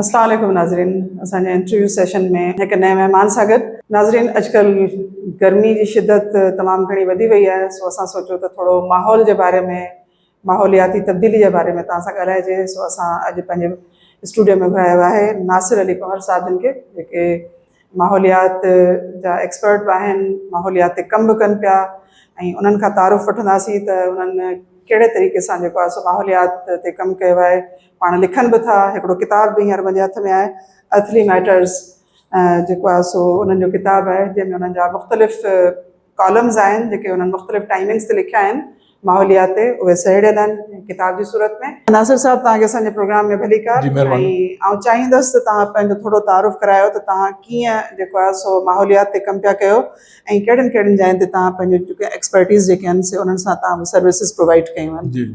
اسلام عليڪم ناظرين اسان جي انٽرويو سيشن ۾ هڪ نئين مهمان سان گڏ ناظرين اڄڪلهه گرمي جي شدت تمام گهڻي وڌي وئي آهي سو اسان سوچيو ته ٿورو ماحول جي باري ۾ ماحولياتي تبديلي جي باري ۾ توهان سان ڳالهائجي سو اسان اڄ پنهنجي اسٽوڊيو ۾ گهرايو آهي ناصر علي پنهور صاحب جن کي جيڪي ماحوليات جا ايڪسپرٽ به آهن ماحوليات تي ڪم به ڪن پيا ۽ انهن کان تعارف وٺنداسين ته انهن ڪهڙي طريقي سان جيڪو آهي سو ماحوليات تي ڪم ڪيو آهي پاڻ لکن به ٿا هڪڙو ڪتاب به هينئر منهنجي هٿ ۾ آهي ارٿلي ميٽرز جيڪو آهي سو انهن جو ڪتاب آهي جنهن ۾ انهن جا مختلف ڪالمز آهن جيڪي انهن مختلف ٽائمنگس تي لکيا آهن ماحوليات تي اهي سهيڙيل آهن ڪتاب جي صورت ۾. ناصر صاحب توهان کي اسان جي پروگرام ۾ ڀليڪار ۽ آئون چاهيندس ته توهان پنهنجو ٿورو تعارف ڪرايو ته توهان ڪيئن جيڪو آهي سو ماحوليات تي ڪم پيا ڪيو ۽ ڪهڙين ڪهڙين جاين تي توهان پنهنجون جيڪي ايڪسپرٽيز جيڪي آهن سي انهن سان توهان سروسز پرووائيڊ ڪيون آهن. جي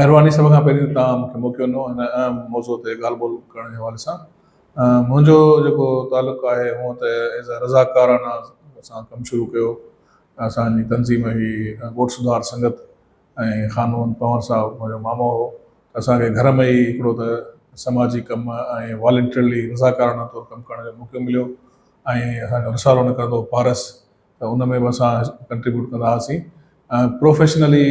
مهرباني سڀ کان پهرين ته توهان مون کي موقعو ڏنو هن اهم موضوع تي ڳالهه ٻولهه ڪرڻ جي حوالي سان منهنجو جيڪو تعلق آهي هونء ته ايز اي رضاڪارانه اسان ڪم شروع ڪيو اسان جي تنظيم هئي ڳوٺ سڌار سنگت ۽ خان محمد پنهور صاحب منهنجو مامو هو ته اسان کي گهر ۾ ئي هڪڙو ته سماجي ڪم ۽ والنٽرلي رضاڪارانه طور ڪم ڪرڻ جو موقعو مليو ۽ اسان جو رسالو نڪرندو هو پارس ته ان ۾ به اسان ڪنٽريبيوٽ ڪندا هئاسين ۽ پروفيشنلي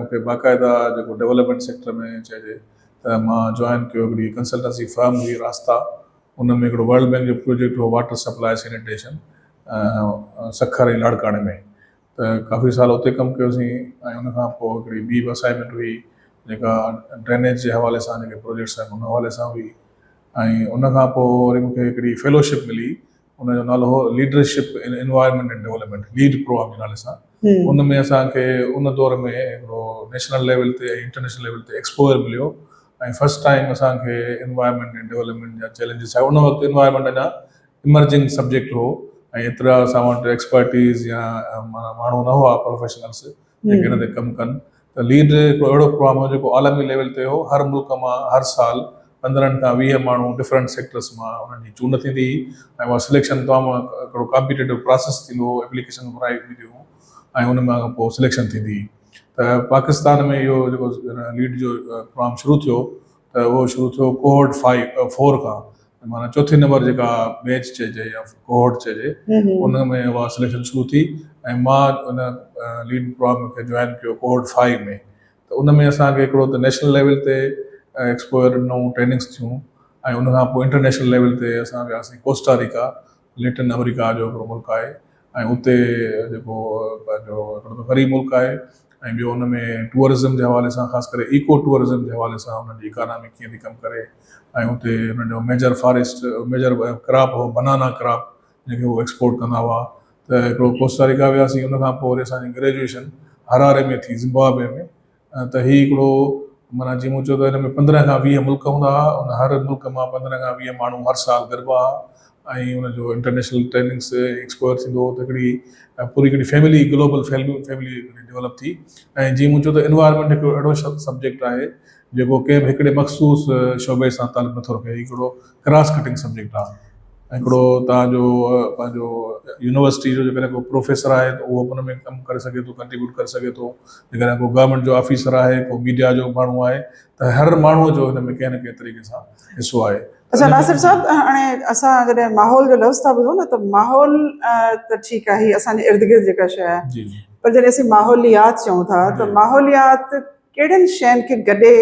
مون کي باقاعده جيڪو ڊولپمينٽ سيڪٽر ۾ چئجي ته مان جوائن ڪيو هڪڙي ڪنسلٽنسي فرم هئي راستا ان ۾ هڪڙو ورلڊ بينڪ جو پروجيڪٽ هو واٽر سپلاء سينيٽيشن سکر ۽ لاڙڪاڻي ۾ ته ڪافي سال اتي ڪم ڪيوسين ۽ ان کان پوء هڪڙي ٻي به اسائنمينٽ هئي جيڪا ڊرينيج جي حوالي سان جيڪي پروجيڪٽس آهن ان حوالي سان هئي ۽ ان کان پوء وري مون کي هڪڙي فيلوشپ ملي ان جو نالو هو leadership in environment and development lead programme جي نالي سان ان ۾ اسان کي ان دور ۾ هڪڙو نيشنل ليول تي ۽ انٽرنيشنل ليول تي ايڪسپوزر مليو ۽ فرسٽ ٽائيم اسان کي انوائرمينٽ ۽ ڊولپمينٽ جا چئلينجز آيا ان وقت انوائرمينٽ اڃا ايمرجنگ سبجيڪٽ هو ۽ ايترا اسان وٽ ايڪسپرٽيز يا معنيٰ ماڻهو نه هئا پروفيشنلس جيڪي ان تي ڪم ڪن ته ليڊ هڪڙو اهڙو پروگرام هو جيڪو عالمي ليول تي هو هر ملڪ مان هر سال 15 کان 20 ماڻهو ڊفرنٽ سيڪٽرس مان انهن جي چونڊ ٿيندي هئي ۽ اها سليڪشن تمام هڪڙو ڪامپيٽيٽو پراسيس ٿيندو هو ايپليڪيشن گهرائي وينديون هيون ۽ ان مان پوء سليڪشن ٿيندي هئي ته پاڪستان ۾ اهو جيڪو ليڊ جو پروگرام شروع ٿيو ته اهو شروع ٿيو ڪوهورٽ فائيو فور کان معنيٰ چوٿين نمبر جيڪا بيچ چئجي يا ڪوهورٽ چئجي ان ۾ اها سليڪشن شروع ٿي ۽ مان ان ليڊ پروگرام کي جوائن ڪيو ڪوهورٽ فائيو ۾ ته ان ۾ اسان کي هڪڙو ته نيشنل ليول تي ايڪسپوزر ڏنو ٽريننگس ٿيون ۽ ان کان پوء انٽرنيشنل ليول تي اسان وياسين ڪوسٽا ريڪا ليٽن آمريڪا جو هڪڙو ملڪ آهي ۽ اتي جيڪو پنهنجو هڪڙو ته غريب ملڪ آهي ۽ ٻيو ان ۾ ٽوئرزم جي حوالي سان خاص ڪري ايڪو ٽوئرزم جي حوالي سان انهن جي اڪانامي ڪيئن ٿي ڪم ڪري ۽ اتي انهن جو ميجر فاريسٽ ميجر ڪراپ هو بنانا ڪراپ جنهن کي هو ايڪسپورٽ ڪندا هئا ته هڪڙو ڪوسٽاريڪا وياسين ان کان پوء وري اسان جي گريجوئيشن هراري ۾ ٿي زمبابوي ۾ ته هي هڪڙو معنيٰ جيئن مون چيو ته هن ۾ 15 کان 20 ملڪ هوندا هئا، ان هر ملڪ مان 15 کان 20 ماڻهو هر سال گڏبا هئا ۽ ان جو انٽرنيشنل ٽريننگس ايڪسپوزر ٿيندو هو ته هڪڙي پوري هڪڙي فيملي گلوبل فيملي هڪڙي ڊولپ ٿي ۽ جيئن مون چيو ته انوائرمينٽ هڪڙو اهڙو سبجيڪٽ آهي جيڪو ڪنهن به هڪڙي مخصوص شعبي سان تعلق نٿو رکي هي هڪڙو ڪراس ڪٽنگ سبجيڪٽ آهي ۽ هڪڙو توهان جو پنهنجو يونيورسٽي جو جيڪڏهن ڪو پروفيسر آهي ته اهو به ان ۾ ڪم ڪري سگهي ٿو ڪنٽريبيوٽ ڪري سگهي ٿو جيڪڏهن ڪو گورنمينٽ جو آفيسر آهي ڪو ميڊيا جو ماڻهو آهي ته هر ماڻهو جو هن ۾ ڪنهن نه ڪنهن طريقي سان حصو آهي. اڇا ناصر صاحب هاڻي اسان جڏهن ماحول جو لفظ ٿا ٻڌون نه ته ماحول ته ٺيڪ آهي اسان جي ارد گرد جيڪا شيء آهي پر جڏهن اسين ماحوليات چئون ٿا ته ماحوليات ڪهڙين شين کي گڏي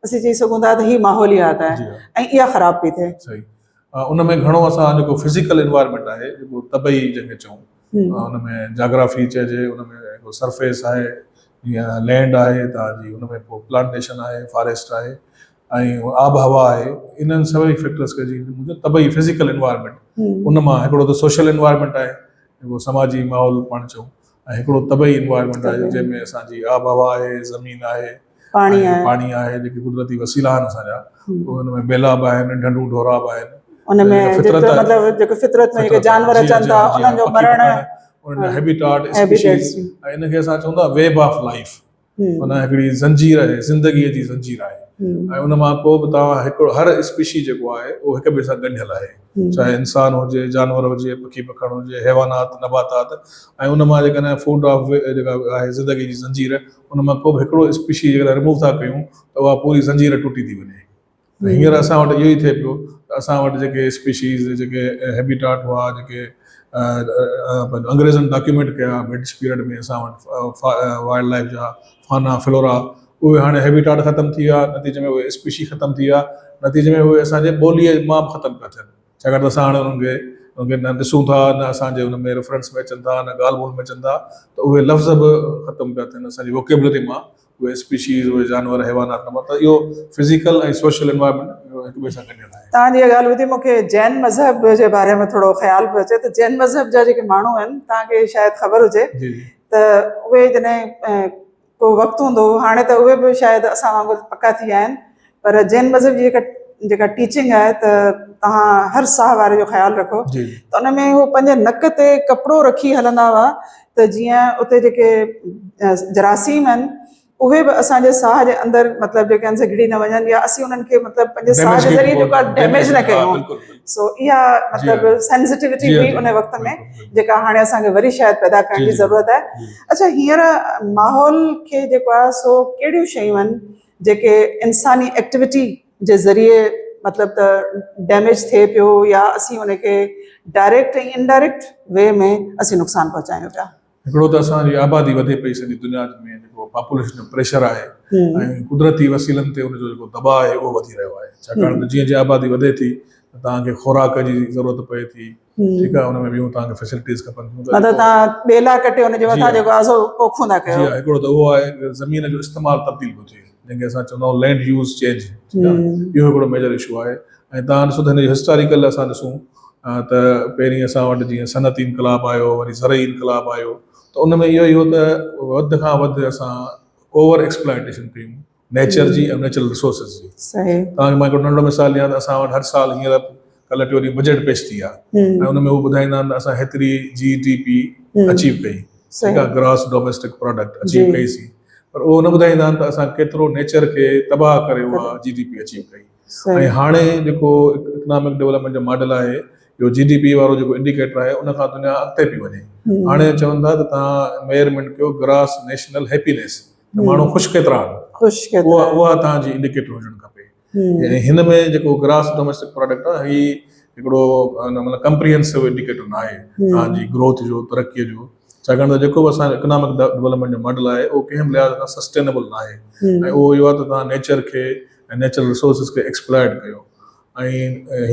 اسين چئي سگهون ٿا ته هي ماحوليات آهي ۽ اها خراب پئي ٿئي. صحيح ان ۾ گهڻو اسان جيڪو فزيڪل انوائرمينٽ آهي جيڪو طبعي جنهن کي چئون ان ۾ جاگرافي چئجي ان ۾ هڪڙو سرفيس آهي جيئن لينڊ آهي تان جي ان ۾ پوء پلانٽيشن آهي فاريسٽ آهي ۽ آب هوا آهي انهن سڀئي فيڪٽرس کي جي طبعي فزيڪل انوائرمينٽ ان مان هڪڙو ته سوشل انوائرمينٽ آهي جيڪو سماجي ماحول پاڻ چئون ۽ هڪڙو طبعي انوائرمينٽ آهي جنهن ۾ اسان جي آب هوا آهي، زمين آهي، پاڻي آهي، پاڻي آهي جيڪي قدرتي وسيلا آهن اسان جا ان ۾ ٻيلا به آهن، ڍنڍون ڍورا به آهن. ان ۾ جيڪو مطلب جيڪو فطرت ۾ جيڪي جانور اچن ٿا انهن جو مرڻ انهن جا هيبيٽاٽ اسپيشيز ۽ ان کي اسان چئون ٿا ويب آف لائيف معنيٰ هڪڙي زنجير آهي زندگيء جي زنجير آهي ۽ ان مان ڪو به توهان هڪڙو هر اسپيشي جيڪو آهي اهو هڪ ٻئي سان ڳنڍيل آهي چاهي انسان هجي جانور هجي پکي پکڻ هجي حيوانات نباتات ۽ ان مان جيڪڏهن فوڊ آف جيڪا آهي زندگي جي زنجير ان مان ڪو به هڪڙو اسپيشي جيڪڏهن رموو ٿا ڪيون ته اها پوري زنجير ٽٽي ٿي وڃي. ته هينئر اسان وٽ اهو ئي ٿئي پيو ته اسان وٽ جيڪي اسپيشيز جيڪي هيبيٽاٽ هئا جيڪي پنهنجو انگريزن ڊاڪيومينٽ ڪيا برٽش پيريڊ ۾ اسان وٽ وائلڊ لائف جا فانا فلورا اهي هاڻي هيبيٽاٽ ختم ٿي ويا نتيجي ۾ اهي اسپيشي ختم ٿي ويا نتيجي ۾ اهي اسان جي ٻوليء مان به ختم پيا ٿين ڇاڪاڻ ته اسان هاڻي انهن کي انهن کي نه ڏسون ٿا نه اسان جي ان ۾ ريفرنس ۾ اچن ٿا نه ڳالهه ٻولهه ۾ اچن ٿا ته اهي لفظ به ختم پيا ٿين اسان جي ووڪيبلري مان اهي اسپيشيز اهي جانور حيوانات نه مطلب اهو فزيڪل ۽ سوشل انوائرمينٽ هڪ ٻئي سان ڳنڍيل آهي. توهان جي اها ڳالهه ٻڌي مون کي جين مذهب جي باري ۾ ٿورو خيال پيو اچي ته جين مذهب جا جيڪي ماڻهو آهن توهان کي شايد خبر هجي ته اهي جڏهن ڪو وقت هوندو هو هاڻي ته اهي به شايد اسان وانگر پڪا ٿي ويا آهن پر جين مذهب جي جيڪا جيڪا ٽيچنگ آهي ته توهان هر ساهه واري جو خيال رکو ته ان ۾ هو پنهنجي نڪ تي ڪپڙو رکي هلندا هئا ته جيئن اتي جيڪي جراثيم آهن اهي به اسان جي ساهه جي اندر مطلب جيڪي آهن سي گهڙي نه وڃن يا اسين انهن کي مطلب پنهنجي ساهه جي ذريعي جيڪو آهي ڊيميج نه ڪيون سو اها مطلب سينسٽيوٽي هئي ان وقت ۾ جيڪا هاڻي اسان کي وري شايد پيدا ڪرڻ جي ضرورت آهي اڇا هينئر ماحول کي جيڪو آهي سو ڪهڙيون شيون آهن جيڪي انساني ايڪٽيوٽي جي ذريعي مطلب ته ڊيميج ٿئي پيو يا اسين ان کي ڊائريڪٽ ۽ انڊائريڪٽ وي ۾ اسين نقصان پهچايون پيا. هڪڙو ته اسان جي آبادي وڌي پئي سڄي دنيا ۾ جيڪو پاپوليشن جو پريشر آهي ۽ قدرتي وسيلن تي ان جو جيڪو دٻاء آهي اهو وڌي رهيو آهي ڇاڪاڻ ته جيئن جيئن آبادي وڌي ٿي ته توهان کي خوراڪ جي ضرورت پئي ٿي ٺيڪ آهي ان ۾ ٻيون توهان کي فيسلٽيز کپن ٿيون ته مطلب توهان ٻيلا ڪٽي ان جي مٿان جيڪو آهي سو پوکون ٿا ڪيو. جي ها هڪڙو ته اهو آهي زمين جو استعمال تبديل پيو ٿئي جنهن کي اسان چوندا آهيون لينڊ يوز چينج ٺيڪ آهي اهو هڪڙو ميجر اشو آهي ۽ توهان ڏسو ته هن جو هسٽاريڪل اسان ڏسون ته پهرين اسان وٽ جيئن صنعتي انقلاب آيو وري زرعي انقلاب آيو ته ان ۾ اهو ئي هو ته وڌ کان وڌ اسان اوور ايڪسپلائٽيشن ڪيون نيچر جي ۽ نيچرل ريسورسز جي توهان کي مان هڪڙو ننڍڙو مثال ڏيان ته اسان وٽ هر سال هينئر ڪلهه ٽيون ڏينهن بجيٽ پيش ٿي آهي ۽ ان ۾ هو ٻڌائيندا آهن ته اسان هيتري جي ڊي پي اچيو ڪئي ٺيڪ آهي گراس ڊوميسٽڪ پراڊڪٽ اچيو ڪئي سي پر اهو نه ٻڌائيندا آهن ته اسان ڪيترو نيچر کي تباهه ڪري اها جي ڊي پي اچيو ڪئي ۽ هاڻي جيڪو اڪنامڪ ڊولپمينٽ جو ماڊل آهي اهو جي ڊي پي وارو جيڪو انڊيڪيٽر آهي ان کان دنيا اڳتي پئي وڃي هاڻي چون ٿا ته توهان ميئرمينٽ ڪيو گراس نيشنل هيپينيس ته ماڻهو خوش ڪيترا آهن خوش ڪيترا اها اها توهان جي انڊيڪيٽر هجڻ کپي يعني هن ۾ جيڪو گراس ڊوميسٽڪ پراڊڪٽ آهي هي هڪڙو مطلب ڪمپريهنسو انڊيڪيٽر نه آهي توهان جي گروٿ جو ترقي جو ڇاڪاڻ ته جيڪو به اسان جو اڪنامڪ ڊولپمينٽ جو ماڊل آهي اهو ڪنهن به لحاظ کان سسٽينبل نه آهي ۽ اهو اهو آهي ته توهان نيچر کي ۽ نيچرل ريسورسز کي ايڪسپلائٽ ڪيو ۽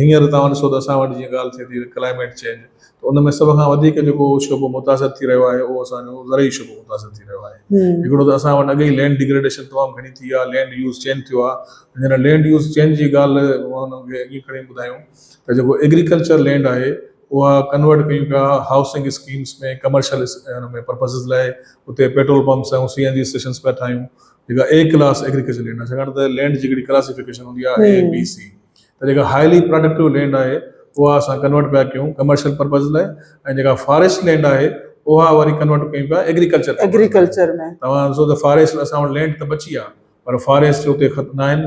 هينئر توهان ڏسو ته اسان وٽ جيئن ڳالهه ٿئي ٿي ڪلائميٽ چينج ته ان ۾ سڀ کان وڌيڪ جيڪو شعبو متاثر ٿي رهيو آهي اهو اسان جو زرعي شعبو متاثر ٿي رهيو آهي هڪڙو ته اسان وٽ اڳي ئي لينڊ ڊگريڊيشن تمام گهڻي ٿي آهي لينڊ يوز چينج ٿيو آهي هينئر لينڊ يوز چينج جي ڳالهه ان کي ائين کڻي ٻڌايون ته جيڪو ايگريڪلچر لينڊ آهي اها ڪنورٽ ڪيون پيا هائوسنگ اسڪيمس ۾ ڪمرشل ان ۾ پرپزز لاء اتي petrol pumps ۽ C N G stations پيا ٺاهيون جيڪا اي ڪلاس ايگريڪلچر لينڊ آهي ڇاڪاڻ ته لينڊ جي هڪڙي ڪلاسيفڪيشن هوندي آهي اي بي سي ته جيڪا هائلي پراڊڪٽو لينڊ آهي اها اسان ڪنورٽ پيا ڪيون ڪمرشل پرپز لاء ۽ جيڪا فاريسٽ لينڊ آهي اها وري ڪنورٽ ڪيون پيا ايگريڪلچر ايگريڪلچر ۾ توهان ڏسو ته فاريسٽ اسان وٽ لينڊ ته بچي آهي پر فاريسٽ اتي خط ناهن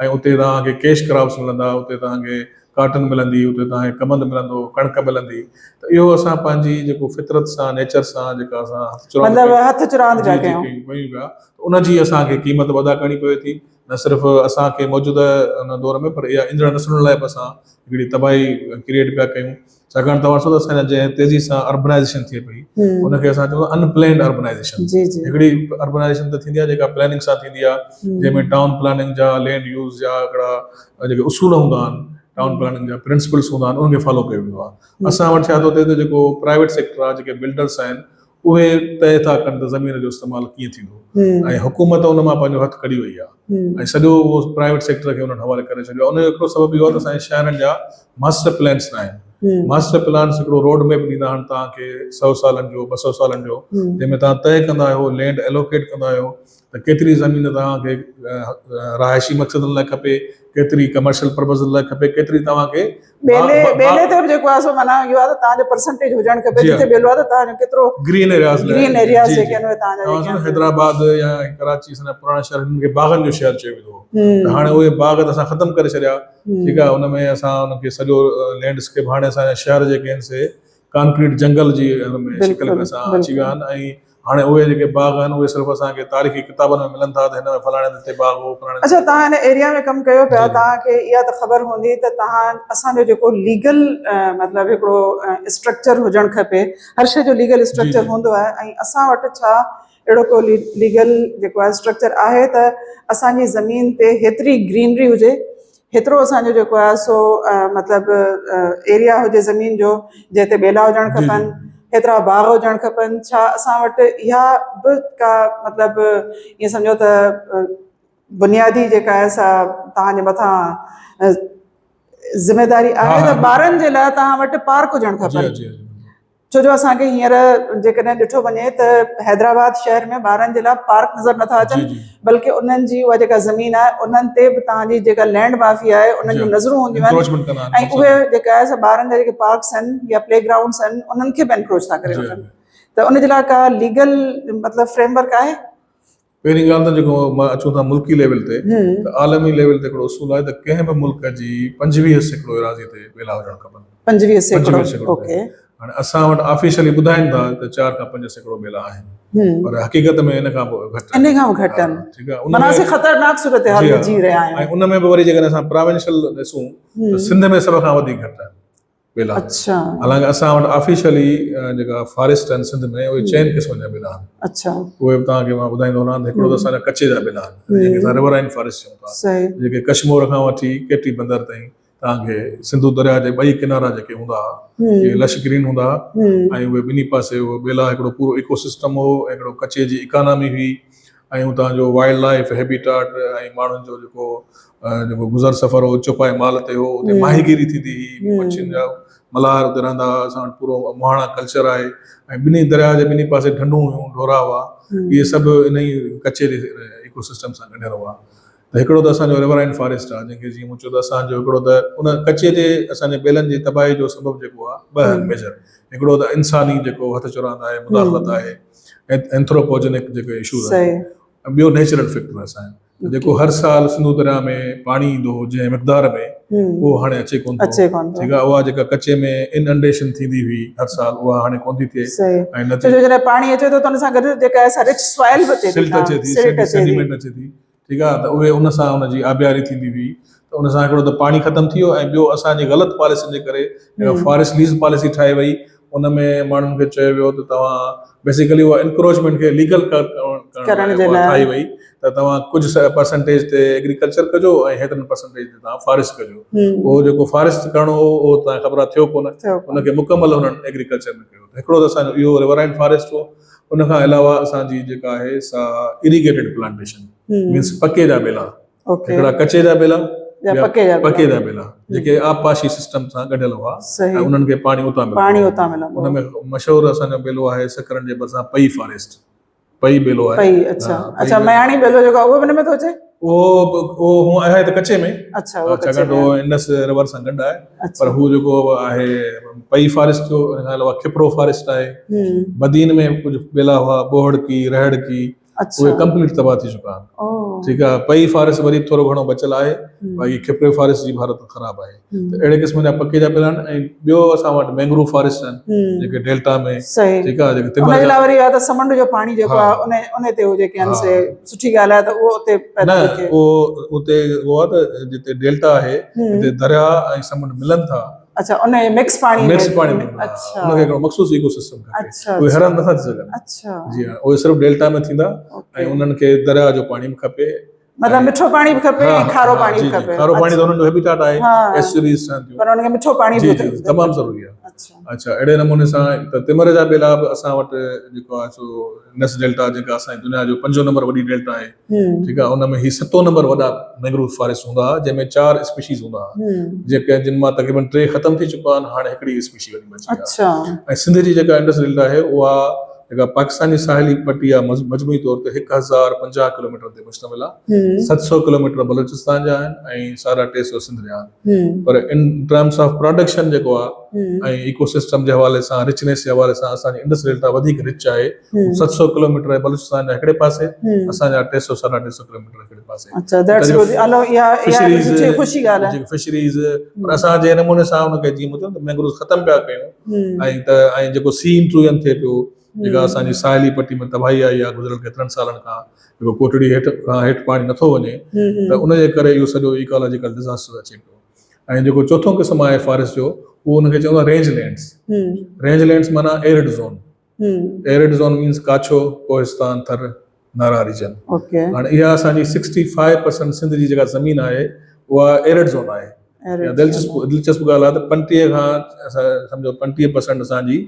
۽ اتي توهان کي ڪيش ڪراپس ملندا اتي توهان کي ڪاٽن ملندي اتي توهان کي ڪمند ملندو ڪڻڪ ملندي ته اهو اسان پنهنجي جيڪو فطرت سان نيچر سان جيڪا اسان هٿ چراند مطلب هٿ چراند پيا ڪيون ڪيون پيا ته ان جي اسان کي قيمت به ادا ڪرڻي پوي ٿي نه صرف اسان کي موجوده ان دور ۾ پر اها ايندڙ نسلن لاء به اسان هڪڙي تباهي ڪريئيٽ پيا ڪيون ڇاڪاڻ توهان ڏسو ته اسان جا جنهن تيزي سان اربنائيزيشن ٿئي پئي ان کي اسان چئون ٿا ان پلانڊ اربنائيزيشن هڪڙي اربنائيزيشن ته ٿيندي آهي جيڪا پلاننگ سان ٿيندي آهي جنهن ۾ ٽائون پلاننگ جا لينڊ يوز جا هڪڙا جيڪي اصول هوندا آهن ٽائون پلاننگ جا پرنسپلس هوندا آهن انهن کي فالو ڪيو ويندو آهي اسان وٽ ڇا ٿو ٿئي ته جيڪو پرائيويٽ سيڪٽر آهي جيڪي بلڊرس آهن اهي طئي ٿا ڪن ته زمين جو استعمال ڪيئن ٿيندو ۽ حڪومت ان مان پنهنجو هٿ ڪڍي وئي آهي ۽ سڄو اهو پرائيويٽ سيڪٽر کي انهن حوالي ڪري ڇڏيو آهي ان جو هڪڙو سبب اهو آهي ته اسان جي شهرن جا ماسٽر پلانس نه آهن ماسٽر پلانس هڪڙو روڊ ميپ ڏيندا آهن توهان کي سو سالن جو 200 سالن جو جنهن ۾ توهان طئي ڪندا آهيو لينڊ ايلوڪيٽ ڪندا آهيو ته ڪيتري زمين توهان کي رهائشي مقصدن لاء کپي ڪيتري ڪمرشل پرپزن لاء کپي ڪيتري توهان کي ٻيلي ٻيلي تي به جيڪو آهي سو معنيٰ اهو آهي ته توهان جو پرسنٽيج هجڻ کپي جتي ٻيلو آهي ته توهان جو ڪيترو گرين ايرياز گرين ايرياز جيڪي آهن اهي توهان جا جيڪي حيدرآباد يا ڪراچي سان پراڻا شهر هنن کي باغن جو شهر چيو ويندو هو ته هاڻي اهي باغ ته اسان ختم ڪري ڇڏيا ٺيڪ آهي ان ۾ اسان ان کي سڄو لينڊ اسڪيپ هاڻي اسان جا شهر جيڪي آهن سي ڪانڪريٽ جنگل جي ان ۾ شڪل ۾ اسان اچي ويا آهن ۽ هاڻي اهي جيڪي باغ آهن اهي صرف اسان کي تاريخي ڪتابن ۾ ملن ٿا ته هن ۾ فلاڻي هنڌ تي باغ هو فلاڻي اڇا توهان هن ايريا ۾ ڪم ڪيو پيا توهان کي اها ته خبر هوندي ته توهان اسان جو جيڪو ليگل مطلب هڪڙو اسٽرڪچر هجڻ کپي هر شيء جو ليگل اسٽرڪچر هوندو آهي ۽ اسان وٽ ڇا اهڙو ڪو ليگل جيڪو آهي اسٽرڪچر آهي ته اسان جي زمين تي هيتري گرينري هجي هيترو اسان جو جيڪو آهي سو مطلب ايريا هجي زمين جو جنهن تي ٻيلا هجڻ کپن هيترا باغ هجڻ کپن ڇا اسان وٽ اها به ڪا مطلب ائين سمجهو ته بنيادي جيڪا آهي سا توهان جي مٿان ذميداري آهي ته ٻارن جي لاء توهان وٽ پارڪ هجڻ کپن ڇو جو اسان کي هينئر جيڪڏهن ڏٺو وڃي ته حيدرآباد شهر ۾ ٻارن جي لاء پارڪ نظر نٿا اچن بلڪه انهن جي اها جيڪا زمين آهي انهن تي به توهان جي جيڪا لينڊ مافيا آهي انهن جون نظرون هونديون آهن ۽ اهي جيڪا آهي سو ٻارن جا جيڪي پارڪس آهن يا پلي گرائونڊس آهن انهن کي به انڪروچ ٿا ڪري وٺن ته ان جي لاء ڪا ليگل مطلب فريم ورڪ آهي؟ پهرين ڳالهه ته جيڪو مان اچون ٿا ملڪي ليول تي ته عالمي ليول تي هڪڙو اصول آهي ته ڪنهن به ملڪ جي 25% ايراضي تي ٻيلا هجڻ کپن. 25% اوڪي. هاڻي اسان وٽ آفيشلي ٻڌائين ٿا ته 4 کان 5% ٻيلا آهن پر حقيقت ۾ ان کان به گهٽ آهن. ان کان به گهٽ آهن. ٺيڪ آهي. معنيٰ اسين خطرناڪ صورتحال ۾ جي رهيا آهيون. ۽ ان ۾ به وري جيڪڏهن اسان پراونشل ڏسون ته سنڌ ۾ سڀ کان وڌيڪ گهٽ آهن. ٻيلا. اڇا. حالانڪه اسان وٽ آفيشلي جيڪا فاريسٽ آهن سنڌ ۾ اهي چئن قسمن جا ٻيلا آهن. اڇا. اهي به توهان کي مان ٻڌائيندو هلان ته هڪڙو ته اسان جا ڪچي جا ٻيلا آهن جنهن کي اسان ريورائن فاريسٽ چئون ٿا. صحيح. جيڪي ڪشمور کان وٺي ڪيٽي بندر تائين توهان کي سنڌو درياء جي ٻئي ڪنارا جيڪي هوندا هئا اهي لش گرين هوندا هئا ۽ اهي ٻنهي پاسي اهي ٻيلا هڪڙو پورو ايڪو سسٽم هو ۽ هڪڙو ڪچي جي اڪانامي هئي ۽ اتان جو وائلڊ لائيف هيبيٽاٽ ۽ ماڻهن جو جيڪو جيڪو گذر سفر هو چوپائي مال تي هو اتي ماهيگيري ٿيندي هئي مڇين جا ملاح اتي رهندا هئا اسان وٽ پورو مهاڻا ڪلچر آهي ۽ ٻنهي درياء جي ٻنهي پاسي ڍنڍون هيون ڍورا هئا اهي سڀ ان ئي ڪچي جي ايڪو سسٽم سان ڳنڍيل هئا ته هڪڙو ته اسان جو ريورائن فاريسٽ آهي جنهن کي جيئن مون چيو ته اسان جو هڪڙو ته ان ڪچي جي اسان جي ٻيلن جي تباهي جو سبب جيڪو آهي ٻه آهن ميجر هڪڙو ته انساني جيڪو هٿ چراند آهي مداخلت آهي اينٿروپوجينڪ جيڪي اشوز آهن ۽ ٻيو نيچرل فيڪٽرس آهن جيڪو هر سال سنڌو درياء ۾ پاڻي ايندو هو جنهن مقدار ۾ اهو هاڻي اچي ڪونه ٿو ٺيڪ آهي اها جيڪا ڪچي ۾ ان انڊيشن ٿيندي هئي هر سال اها هاڻي ڪونه ٿي ٿئي ۽ نه ڇو جو جڏهن پاڻي اچي ٿو ته ان سان گڏ جيڪا آهي رچ سوائل به اچي ٿي سلٽ اچي ٿي سيڊيمينٽ اچي ٿي ٺيڪ آ ته اهي ان سان ان جي آبياري ٿيندي هئي ته ان سان هڪڙو ته پاڻي ختم ٿي ويو ۽ ٻيو اسان جي غلط پاليسين جي ڪري جيڪا فاريسٽ ليز پاليسي ٺاهي وئي ان ۾ ماڻهن کي چيو ويو ته توهان بيسيڪلي اها انڪروچمينٽ کي ليگل ڪرڻ جي لاء ٺاهي وئي ته توهان ڪجهه پرسنٽيج تي ايگريڪلچر ڪجو ۽ هيترن پرسنٽيج تي توهان فاريسٽ ڪجو اهو جيڪو فاريسٽ ڪرڻو هو اهو توهان خبر آ ٿيو ڪونه ان کي مڪمل انهن ايگريڪلچر ۾ ڪيو هڪڙو ته اسان جو اهو ريورائن فاريسٽ هو ان کان علاوه اسان جي جيڪا آهي سا اريگيٽيڊ پلانٽيشن مينس پڪي جا ٻيلا هڪڙا ڪچي جا ٻيلا پڪي جا ٻيلا جيڪي آبپاشي سسٽم سان ڳنڍيل هئا ۽ انهن کي پاڻي اتان ملندو پاڻي اتان ملندو ان ۾ مشهور اسان جو ٻيلو آهي سکرن جي ڀرسان پئي فاريسٽ پئي ٻيلو آهي پئي اڇا اڇا مياڻي ٻيلو جيڪو اهو به ان ۾ ٿو اچي اهو اهو هو آهي ته ڪچي ۾ اڇا اهو ڪچي ۾ اهو انڊس ريور سان گڏ آهي پر هو جيڪو آهي پئي فاريسٽ ٿيو ان کان علاوه کپرو فاريسٽ آهي بدين ۾ ڪجهه ٻيلا هئا ٻوهڙڪي رهڙڪي اهي ڪمپليٽ تباهه ٿي چڪا آهن ٺيڪ آهي پئي فاريسٽ وري ٿورو گهڻو بچيل آهي باقي کپري فاريسٽ جي به حالت خراب آهي ته اهڙي قسم جا پکي جا پيلا آهن ۽ ٻيو اسان وٽ مينگروو فاريسٽ آهن جيڪي ڊيلٽا ۾ ٺيڪ آهي جيڪي تمر ان لاء وري آ ته سمنڊ جو پاڻي جيڪو آهي ان ان تي هو جيڪي آهن سي سٺي ڳالهه آهي ته اهو اتي پيدا ٿئي نه اهو اتي اهو آهي ته جتي ڊيلٽا آهي جتي درياء ۽ سمنڊ ملن ٿا اڇا ان مڪس پاڻي مڪس پاڻي اڇا ان کي هڪڙو مخصوص ايڪو سسٽم کپي اڇا اهي هر هنڌ نٿا ٿي سگهن اڇا جي ها اهي صرف ڊيلٽا ۾ ٿيندا ۽ انهن کي درياء جو پاڻي به کپي مطلب مٺو پاڻي به کپي ۽ کارو پاڻي به کپي. کارو پاڻي ته انهن جو هيبيٽاٽ آهي، ايسچريز ٺهن ٿيون. پر انهن کي مٺو پاڻي به جي جي تمام ضروري آهي. اڇا اڇا اهڙي نموني سان ته تمر جا ٻيلا به اسان وٽ جيڪو آهي سو انڊس ڊيلٽا جيڪا اسان جي دنيا جو پنجون نمبر وڏي ڊيلٽا آهي ٺيڪ آهي ان ۾ هي ستون نمبر وڏا مينگروو فاريسٽ هوندا هئا جنهن ۾ چار اسپيشيز هوندا هئا جيڪي جن مان تقريبن ٽي ختم ٿي چڪا آهن هاڻي هڪڙي اسپيشي وڃي بچي آهي. اڇا ۽ سنڌ جي جيڪا انڊس ڊيلٽا آهي اها جيڪا پاڪستان جي ساحلي پٽي آهي مجموعي طور تي 1050 ڪلوميٽر تي مشتمل آهي 700 ڪلوميٽر بلوچستان جا آهن ۽ 350 سنڌ جا آهن پر ان ٽرمس آف پراڊڪشن جيڪو آهي ۽ ايڪو سسٽم جي حوالي سان رچنيس جي حوالي سان اسان جي انڊس ڊيلٽا وڌيڪ رچ آهي 700 ڪلوميٽر بلوچستان جا هڪڙي پاسي اسان جا 300 350 ڪلوميٽر هڪڙي پاسي اچها that's good hello اها اها خوشي ڳالهه آهي فشريز پر اسان جي نموني سان ان کي جيئن مطلب مينگروز ختم پيا ڪيون ۽ ته ۽ جيڪو سي انٽروجن ٿئي پيو جيڪا اسان جي ساحلي پٽي ۾ تباهي آئي آهي گذريل ڪيترن سالن کان جيڪو ڪوٽڙي هيٺ کان هيٺ پاڻي نٿو وڃي ته ان جي ڪري اهو سڄو ايڪالاجيڪل ڊزاسٽر اچي پيو ۽ جيڪو چوٿون قسم آهي فاريسٽ جو اهو ان کي چوندا رينج لينڊس رينج لينڊس معنيٰ arid zone arid zone means Kachho Kohistan Thar Nara region هاڻي اها اسان جي 65% سنڌ جي جيڪا زمين آهي اها ايرڊ زون آهي دلچسپ دلچسپ ڳالهه آهي ته 25 کان سمجهو 25% اسان جي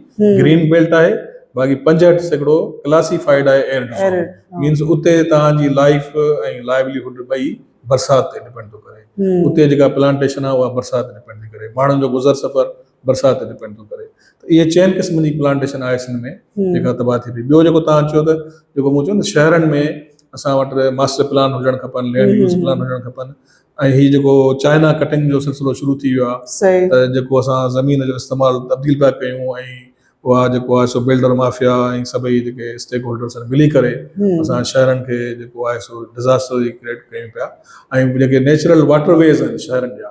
گرين بيلٽ آهي باقي 65% ڪلاسيفائيڊ آهي ايرڊ زون مينس اتي توهان جي لائف ۽ لائيولي هوڊ ٻئي برسات تي ڊپينڊ ٿو ڪري اتي جيڪا پلانٽيشن آهي اها برسات تي ڊپينڊ ٿي ڪري ماڻهن جو گذر سفر برسات تي ڊپينڊ ٿو ڪري ته اهي چئن قسمن جي پلانٽيشن آهي سنڌ ۾ جيڪا تباهه ٿي پئي ٻيو جيڪو توهان چيو ته جيڪو مون چيو نه شهرن ۾ اسان وٽ ماسٽر پلان هجڻ کپن لينڊ يوز پلان هجڻ کپن ۽ هي جيڪو چائنا ڪٽنگ جو سلسلو شروع ٿي ويو آهي ته جيڪو اسان زمين جو استعمال تبديل پيا ڪيون ۽ اها جيڪو آهي سو بلڊر مافيا ۽ سڀئي جيڪي اسٽيڪ هولڊرس آهن ملي ڪري اسان شهرن کي جيڪو آهي سو ڊزاسٽر ڪريٽ ڪيون پيا ۽ جيڪي نيچرل واٽر ويز آهن شهرن جا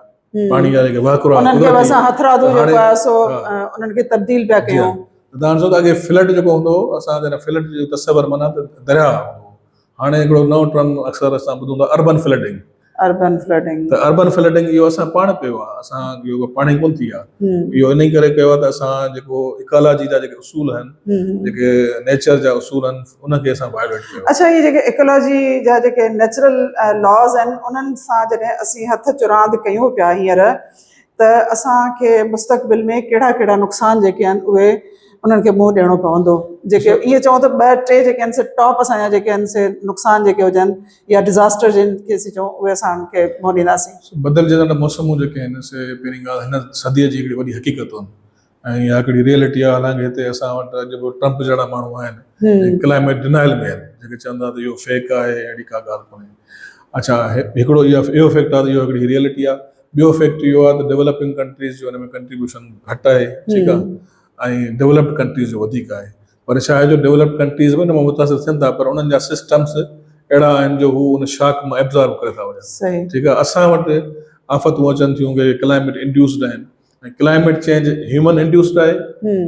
پاڻي جا جيڪي وهڪرا انهن کي به اسان هٿرادو جيڪو آهي سو انهن کي تبديل پيا ڪيون. ته تهان ڏسو ته اڳي فلڊ جيڪو هوندو هو اسان جڏهن فلڊ جو تصور معنيٰ ته درياهه هوندو هو هاڻي هڪڙو نئون ٽرم اڪثر اسان ٻڌون ٿا اربن فلڊنگ اربن فلڊنگ ته اربن فلڊنگ اهو اسان پاڻ ڪيو آهي اسان اهو پاڻ ئي ڪونه ٿي آهي اهو انهي ڪري ڪيو آهي ته اسان جيڪو ايڪالاجي جا جيڪي اصول آهن جيڪي نيچر جا اصول آهن ان کي اسان وائليٽ ڪيو. اڇا اهي جيڪي ايڪالاجي جا جيڪي نيچرل لاز آهن انهن سان جڏهن اسين هٿ چراند ڪيون پيا هينئر ته اسان کي مستقبل ۾ ڪهڙا ڪهڙا نقصان جيڪي آهن اهي انهن کي منهن ڏيڻو پوندو جيڪي ائين چئون ته ٻه ٽي جيڪي آهن سي ٽاپ اسان جا جيڪي آهن سي نقصان جيڪي هجن يا ڊزاسٽر جن کي اسين چئون اهي اسان انهن کي منهن ڏينداسين. بدلجندڙ موسمون جيڪي آهن سي پهرين ڳالهه هن صديء جي هڪڙي وڏي حقيقت آهن ۽ اها هڪڙي ريئلٽي آهي حالانڪه هتي اسان وٽ اڄ به ٽرمپ جهڙا ماڻهو آهن جيڪي ڪلائميٽ ڊنائل ۾ آهن جيڪي چون ٿا ته اهو فيڪ آهي اهڙي ڪا ڳالهه ڪونهي اڇا هڪڙو اهو فيڪٽ آهي ته اهو هڪڙي ريئلٽي آهي ٻيو فيڪٽ اهو آهي ته ڊولپنگ ڪنٽريز جو ان ۾ ڪنٽريبيوشن گهٽ آهي ٺيڪ آهي ۽ ڊولپڊ ڪنٽريز جو وڌيڪ آهي پر ڇا آهي جو ڊولپڊ ڪنٽريز به ان مان متاثر ٿين ٿا پر انهن جا سسٽمس اهڙا آهن جو هو ان شاڪ مان ابزارب ڪري ٿا وڃن ٺيڪ آهي اسان وٽ آفتون اچن ٿيون ڪي ڪلائميٽ انڊيوسڊ آهن ۽ ڪلائميٽ چينج هيومن انڊيوسڊ آهي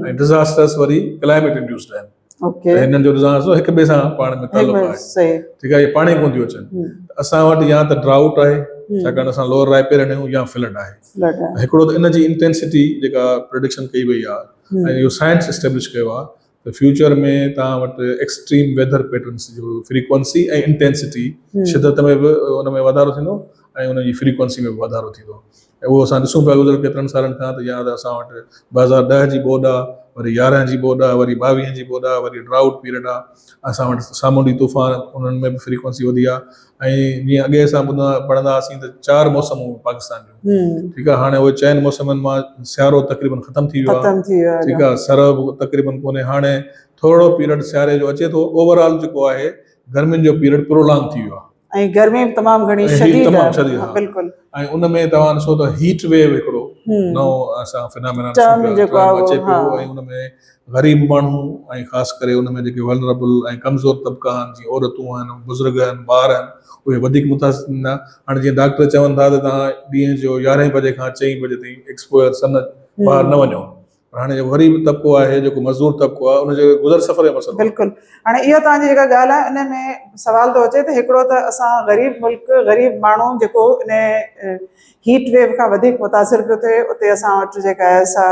۽ ڊزاسٽرس وري ڪلائميٽ انڊيوسڊ آهن اوڪي هنن جو ڊزاسٽر هڪ ٻئي سان پاڻ ۾ تعلق آهي ٺيڪ آهي پاڻي ڪون ٿيون اچن اسان وٽ يا ته ڊرائوٽ آهي ڇاڪاڻ اسان لوئر رائپيرن آهيون يا فلڊ آهي هڪڙو ته ان جي انٽينسٽي جيڪا پريڊڪشن ڪئي وئي آهي ۽ اهو سائنس اسٽيبلش ڪيو آهي ته فيوچر ۾ توهان وٽ ايڪسٽريم ويدر پيٽرنس جو فريڪوئنسي ۽ انٽينسٽي شدت ۾ به ان ۾ واڌارو ٿيندو ۽ ان جي فريڪوئنسي ۾ به واڌارو ٿيندو ۽ اهو اسان ڏسون پيا گذريل ڪيترن سالن کان ته يا ته اسان وٽ 2010 جي ٻوڏ آ وري 11 جي ٻوڏ آ وري 22 جي ٻوڏ آ وري ڊرائوٽ پيريڊ آ اسان وٽ سامونڊي طوفان انهن ۾ به فريڪوئنسي وڌي آ ۽ جيئن اڳي اسان ٻڌندا پڙهندا هئاسين ته چار موسمون پاڪستان جون ٺيڪ آ هاڻي اهي چئن موسمن مان سيارو تقريبن ختم ٿي ويو آ ٺيڪ آ سرء به تقريبن ڪونهي هاڻي ٿورڙو پيريڊ سياري جو اچي ٿو اوور آل جيڪو آهي گرمين جو پيريڊ پرولانگ ٿي ويو آ ۽ گرمي به تمام گهڻي شديد تمام شديد آهي بلڪل ۽ ان ۾ توهان ڏسو ته هيٽ ويو هڪڙو نئون اسان فنامينا اچي پيو ۽ ان ۾ غريب ماڻهو ۽ خاص ڪري ان ۾ جيڪي ولنربل ۽ ڪمزور طبقا آهن جيئن عورتون آهن بزرگ آهن ٻار آهن اهي وڌيڪ متاثر ٿيندا هاڻي جيئن ڊاڪٽر چون ٿا ته توهان ڏينهن جو يارهين بجي کان چئين بجي تائين ايڪسپوزر سن ٻاهر نه وڃو پر هاڻي جيڪو غريب طبقو آهي جيڪو مزدور طبقو آهي ان جو گذر سفر جو مسئلو بلڪل هاڻي اها توهان جي جيڪا ڳالهه آهي ان ۾ سوال ٿو اچي ته هڪڙو ته اسان غريب ملڪ غريب ماڻهو جيڪو ان هيٽ ويو کان وڌيڪ متاثر پيو ٿئي اتي اسان وٽ جيڪا آهي سا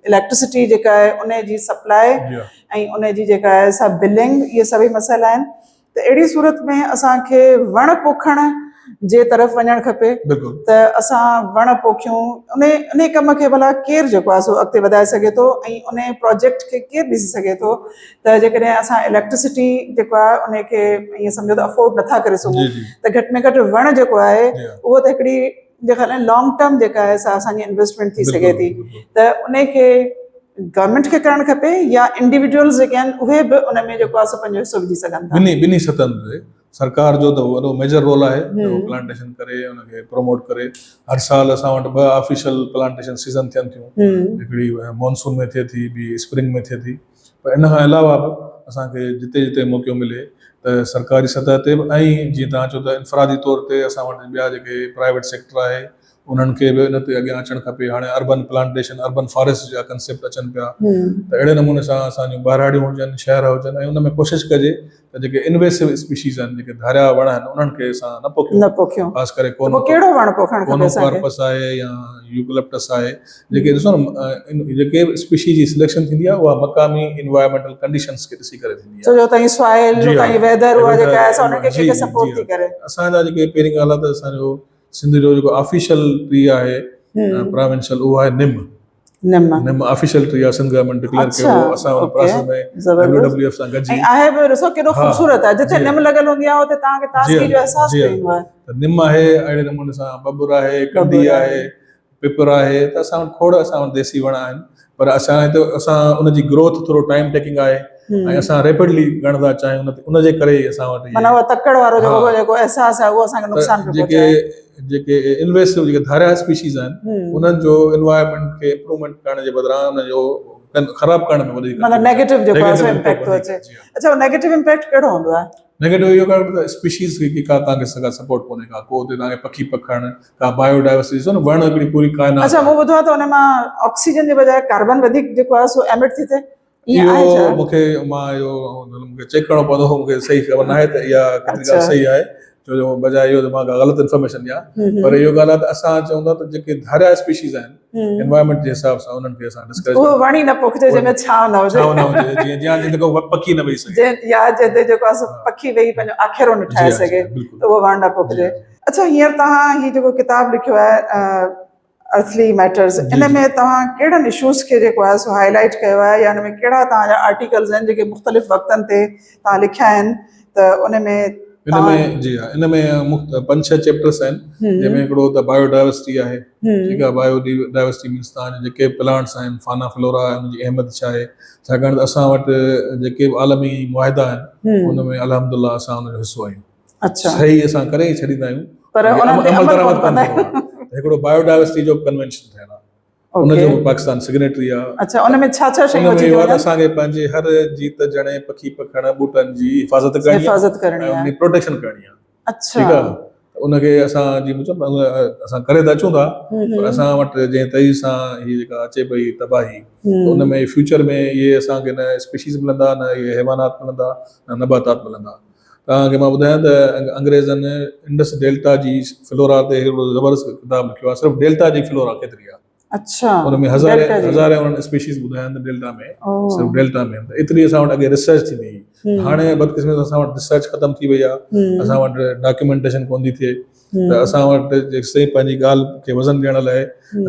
اليڪٽرسٽي جيڪا آهي ان جي سپلاء ۽ ان جي جيڪا آهي سا بلنگ اهي سڀئي مسئلا آهن ته اهڙي صورت ۾ اسان کي وڻ پوکڻ جي طرف وڃڻ کپي ته اسان وڻ پوکيون ان ان ڪم کي ڀلا ڪير جيڪو آهي سو اڳتي وڌائي سگهي ٿو ۽ ان پروجيڪٽ کي ڪير ڏسي سگهي ٿو ته جيڪڏهن اسان اليڪٽرسٽي جيڪو آهي ان کي ائين سمجهو ته افورڊ نٿا ڪري سگهون ته گهٽ ۾ گهٽ وڻ جيڪو آهي اهو ته هڪڙي جيڪا لانگ ٽرم جيڪا آهي سا اسان جي انويسٽمينٽ ٿي سگهي ٿي ته ان کي گورنمينٽ کي ڪرڻ کپي يا انڊيوڊيولز جيڪي آهن اهي به ان ۾ جيڪو آهي سو پنهنجو حصو وجهي سگهن ٿا. ٻنهي ٻنهي سطحن تي سرڪار جو ته وڏو ميجر رول آهي ته هو پلانٽيشن ڪري ان کي پروموٽ ڪري هر سال اسان وٽ ٻه آفيشل پلانٽيشن سيزن ٿين ٿيون هڪڙي مونسون ۾ ٿئي ٿي ٻي اسپرنگ ۾ ٿئي ٿي پر ان کان علاوه به اسان کي جتي جتي موقعو ملي ته سرڪاري سطح تي به ۽ جيئن توهان چئو ته انفرادي طور تي اسان وٽ ٻيا جيڪي پرائيويٽ سيڪٽر آهي انهن کي به ان تي اڳيان اچڻ کپي. هاڻي اربن پلانٽيشن، اربن فاريسٽ جا ڪنسيپٽ اچن پيا ته اهڙي نموني سان اسان جون ٻهراڙيون هجن، شهر هجن ۽ ان ۾ ڪوشش ڪجي ته جيڪي انويسو اسپيشيز آهن، جيڪي ڌاريا وڻ آهن انهن کي اسان نه پوکيون. نه پوکيون. خاص ڪري ته پوء ڪهڙو وڻ پوکڻ کپي اسان کي؟ ڪونوڪارپس آهي يا يوڪلپٽس آهي، جيڪي ڏسو نه جيڪي به اسپيشيز جي سليڪشن ٿيندي آهي اها مقامي انوائرمينٽل ڪنڊيشنز کي ڏسي ڪري ٿيندي آهي. ڇو جو اتان جي سوائل، اتان جي ويدر اها جيڪا آهي سا انهن کي ڪنهن کي سپورٽ ٿي ڪري. اسان جا جيڪي پهرين ڳالهه آهي ته اسان جو سنڌ جو جيڪو آفيشل ٽري آهي پراونشل اهو آهي نم. نم. نم آفيشل ٽري آهي سنڌ گورنمينٽ ڊڪليئر ڪيو هو اسان ان پراسيس ۾ ڊبليو ڊبليو ايف سان گڏجي ۽ آهي به ڏسو ڪيڏو خوبصورت آهي جتي نم لڳل هوندي آهي اتي توهان کي تازگي جو احساس ٿي ويندو آهي. ته نم آهي اهڙي نموني سان ٻٻر آهي ڪنڊي آهي پپر آهي ته اسان وٽ کوڙ اسان وٽ ديسي وڻ آهن پر اسان هتي اسان ان جي گروٿ ٿورو ٽائيم ٽيڪنگ آهي ۽ اسان ريپڊلي ڪرڻ ٿا چاهيون ان جي ڪري ئي اسان وٽ معنيٰ اهو تڪڙ وارو جيڪو جيڪو احساس آهي اهو اسان کي نقصان پيو پهچائي. جيڪي جيڪي انويسو جيڪي ڌاريا اسپيشيز آهن انهن جو انوائرمينٽ کي امپروومينٽ ڪرڻ جي بدران ان جو خراب ڪرڻ ۾ وڌيڪ معنيٰ نيگيٽو جيڪو آهي سو امپيڪٽ ٿو اچي. اڇا اهو نيگيٽو امپيڪٽ ڪهڙو هوندو آهي؟ نيگيٽو اهو ڪرڻ ته اسپيشيز کي ڪا توهان کي سگا سپورٽ ڪونهي ڪا ڪو اتي توهان کي پکي پکڻ ڪا بايو ڊائيورسٽي ڏسو نه وڻ هڪڙي پوري ڪائنات اڇا مون ٻڌو آهي ته ان مان آڪسيجن جي بجاء ڪاربن وڌيڪ جيڪو آهي سو ايمٽ ٿي ٿئي ائين آهي ڇا؟ اهو مون کي مان اهو مون کي چيڪ ڪرڻو پوندو مون کي صحيح خبر ناهي ته اها ڪيتري ڳالهه صحيح آهي ڇو جو بجاء اهو ته مان ڪا غلط انفارميشن ڏيان پر اهو ڳالهه آهي ته اسان چئون ٿا ته جيڪي ڌاريا اسپيشيز آهن انوائرمينٽ جي حساب سان انهن کي اسان ڊسڪريج اهو وڻ ئي نه پوکجي جنهن ۾ ڇانو نه هجي ڇانو نه هجي جيئن جيئن جنهن تي ڪو پکي نه ويهي سگهي جنهن يا جنهن تي جيڪو آهي پکي ويهي پنهنجو آکيرو نه ٺاهي سگهي ته اهو وڻ نه پوکجي. اڇا هينئر توهان هي جيڪو ڪتاب لکيو آهي ارٿلي ميٽرز ان ۾ توهان ڪهڙن اشوز کي جيڪو آهي سو هائي لائيٽ ڪيو آهي يا ان ۾ ڪهڙا توهان جا آرٽيڪلز آهن جيڪي مختلف وقتن تي توهان لکيا آهن ته ان ۾ ان ۾ جي ها ان ۾ پنج ڇهه چيپٽرس آهن جنهن ۾ هڪڙو ته بايو ڊائيورسٽي آهي ٺيڪ آهي بايو ڊائيورسٽي مينس توهان جا جيڪي پلانٽس آهن فانا فلورا آهي ان جي اهميت ڇا آهي ڇاڪاڻ ته اسان وٽ جيڪي به عالمي معاهدا آهن ان ۾ الحمد لله اسان ان جو حصو آهيون اڇا صحيح اسان ڪري ئي ڇڏيندا آهيون پر انهن تي عمل درآمد ڪونه ٿيندو آهي هڪڙو بايو ڊائيورسٽي جو ڪنوينشن ٺهيل آهي ان جو به پاڪستان سگنيٽري آ. اڇا ان ۾ ڇا ڇا شيون اچي ٿيون وڃن؟ اسان کي پنهنجي هر جيت جڻي پکي پکڻ ٻوٽن جي حفاظت ڪرڻي آ. حفاظت ڪرڻي آ. ۽ ان جي پروٽيڪشن ڪرڻي آ. اڇا. ٺيڪ آ ان کي اسان جي مون اسان ڪري ته اچون ٿا پر اسان وٽ جنهن تيزي سان هي جيڪا اچي پئي تباهي ان ۾ فيوچر ۾ اهي اسان کي نه اسپيشيز ملندا نه اهي حيوانات ملندا نه نباتات ملندا. توهان کي مان ٻڌايان ته انگريزن انڊس ڊيلٽا جي فلورا تي هڪڙو زبردست ڪتاب لکيو آهي صرف ڊيلٽا جي فلورا ڪيتري آهي. اڇا ان ۾ هزارين هزارين انهن اسپيشيز ٻڌايا آهن ته ڊيلٽا ۾ صرف ڊيلٽا ۾ ته ايتري اسان وٽ اڳي ريسرچ ٿيندي هئي هاڻي بدقسمتي سان اسان وٽ ريسرچ ختم ٿي وئي آهي اسان وٽ ڊاڪيومينٽيشن ڪون ٿي ٿئي ته اسان وٽ جيستائين پنهنجي ڳالهه کي وزن ڏيڻ لاء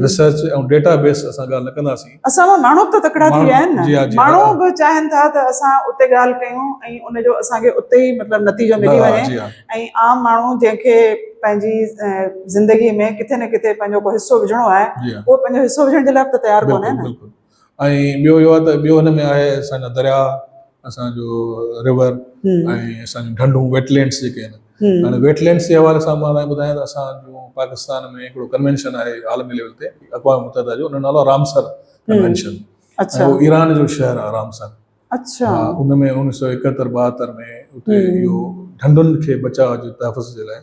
ريسرچ ۽ ڊيٽا بيس اسان ڳالهه نه ڪنداسين. اسان مان ماڻهو به ته تڪڙا ٿي ويا آهن نه، ماڻهو به چاهين ٿا ته اسان اتي ڳالهه ڪيون ۽ ان جو اسان کي اتي ئي مطلب نتيجو ملي وڃي ۽ عام ماڻهو جنهن کي پنهنجي زندگي ۾ ڪٿي نه ڪٿي پنهنجو ڪو حصو وجهڻو آهي اهو پنهنجو حصو وجهڻ جي لاء به ته تيار ڪونهي نه. بلڪل ۽ ٻيو اهو آهي ته ٻيو هن ۾ آهي اسان جا درياء اسان جو ريور ۽ اسان جون ڍنڍون ويٽ لينڊس جيڪي آهن هاڻي ويٽ لينڊس جي حوالي سان مان توهان کي ٻڌايان ته اسان جو پاڪستان ۾ هڪڙو ڪنوينشن آهي عالمي ليول تي اقوام متحده جو ان جو نالو آهي رامسر ڪنوينشن اڇا اهو ايران جو شهر آهي رامسر اڇا ها ان ۾ اوڻيهه سو ايڪهتر ٻاهتر ۾ اتي اهو ڍنڍن کي بچاء جي تحفظ جي لاء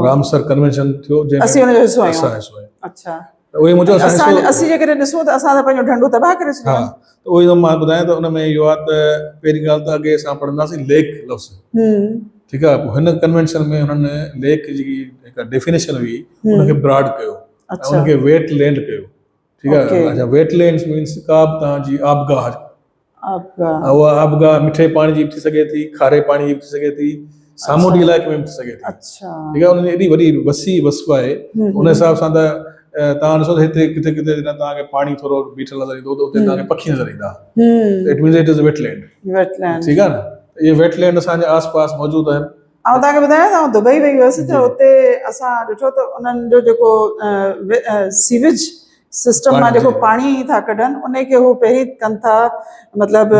رامسر ڪنوينشن ٿيو جنهن اسين ان جو حصو آهيون اسان حصو آهيون اڇا اهي منهنجو اسان اسين جيڪڏهن ڏسون ته اسان ته پنهنجو ڍنڍو تباهه ڪري ڇڏيو ها ته اهو مان ٻڌايان ته ان ۾ اهو آهي ته پهرين ڳالهه ته اڳي اسان پڙهنداسين ليڪ لفظ ٺيڪ آهي پوء هن ڪنوينشن ۾ هنن ليڪ جي جيڪا ڊيفينيشن هئي ان کي براڊ ڪيو ۽ ان کي ويٽ لينڊ ڪيو ٺيڪ آهي اڇا ويٽ لينڊس مينس ڪا به توهان جي آبگاهه آبگاهه اها آبگاهه مٺي پاڻي جي به ٿي سگهي ٿي کاري پاڻي جي به ٿي سگهي ٿي سامونڊي علائقي ۾ به ٿي سگهي ٿي اڇا ٺيڪ آهي ان جي ايڏي وڏي وسيع وصف آهي ان حساب سان ته توهان ڏسو ته هتي ڪٿي ڪٿي جڏهن توهان کي پاڻي ٿورو بيٺل نظر ايندو ته اتي توهان کي پکي نظر ايندا it means it is wetland wetland ٺيڪ آهي نه اهي ويٽ لينڊ اسان جي آس پاس موجود آهن آئون توهان کي ٻڌايان ته آئون دبئي وئي هئس ته اتي اسان ڏٺو ته انهن جو جيڪو سيويج سسٽم مان جيڪو پاڻي ٿا ڪڍن ان کي هو پهرين ڪن ٿا مطلب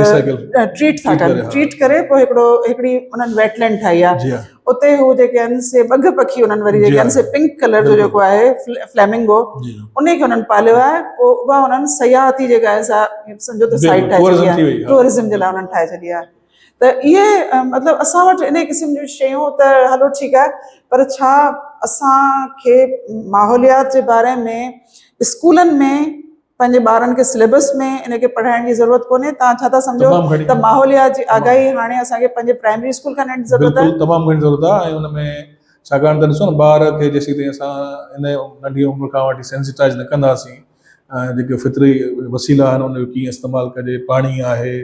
ٽريٽ ٿا ڪن ٽريٽ ڪري پوء هڪڙو هڪڙي انهن ويٽ لينڊ ٺاهي آهي اتي هو جيڪي آهن سي ٻگهه پکي انهن وري جيڪي آهن سي پنڪ ڪلر جو جيڪو آهي فليمنگو ان کي انهن پاليو آهي پوء اها انهن سياحتي جيڪا آهي سا سمجهو ته سائيٽ ٺاهي ڇڏي آهي ٽوئرزم جي لاء انهن ٺاهي ڇڏي آهي. ته اهي مطلب اسان وٽ انهي قسم جون شيون ته هلو ٺيڪ آهي پر ڇا اسان کي ماحوليات جي باري ۾ اسڪولن ۾ پنهنجي ٻارن کي سليبس ۾ ان کي پڙهائڻ جي ضرورت ڪونهي؟ توهان ڇا ٿا سمجهو ته ماحوليات جي آگاهي هاڻي اسان کي پنهنجي پرائمري اسڪول کان ڏيڻ جي ضرورت آهي؟ بلڪل تمام گهڻي ضرورت آهي ۽ ان ۾ ڇاڪاڻ ته ڏسو نه ٻار کي جيسين تائين اسان ان ننڍي عمر کان وٺي سينسيٽائز نه ڪنداسين جيڪي فطري وسيلا آهن ان جو ڪيئن استعمال ڪجي پاڻي آهي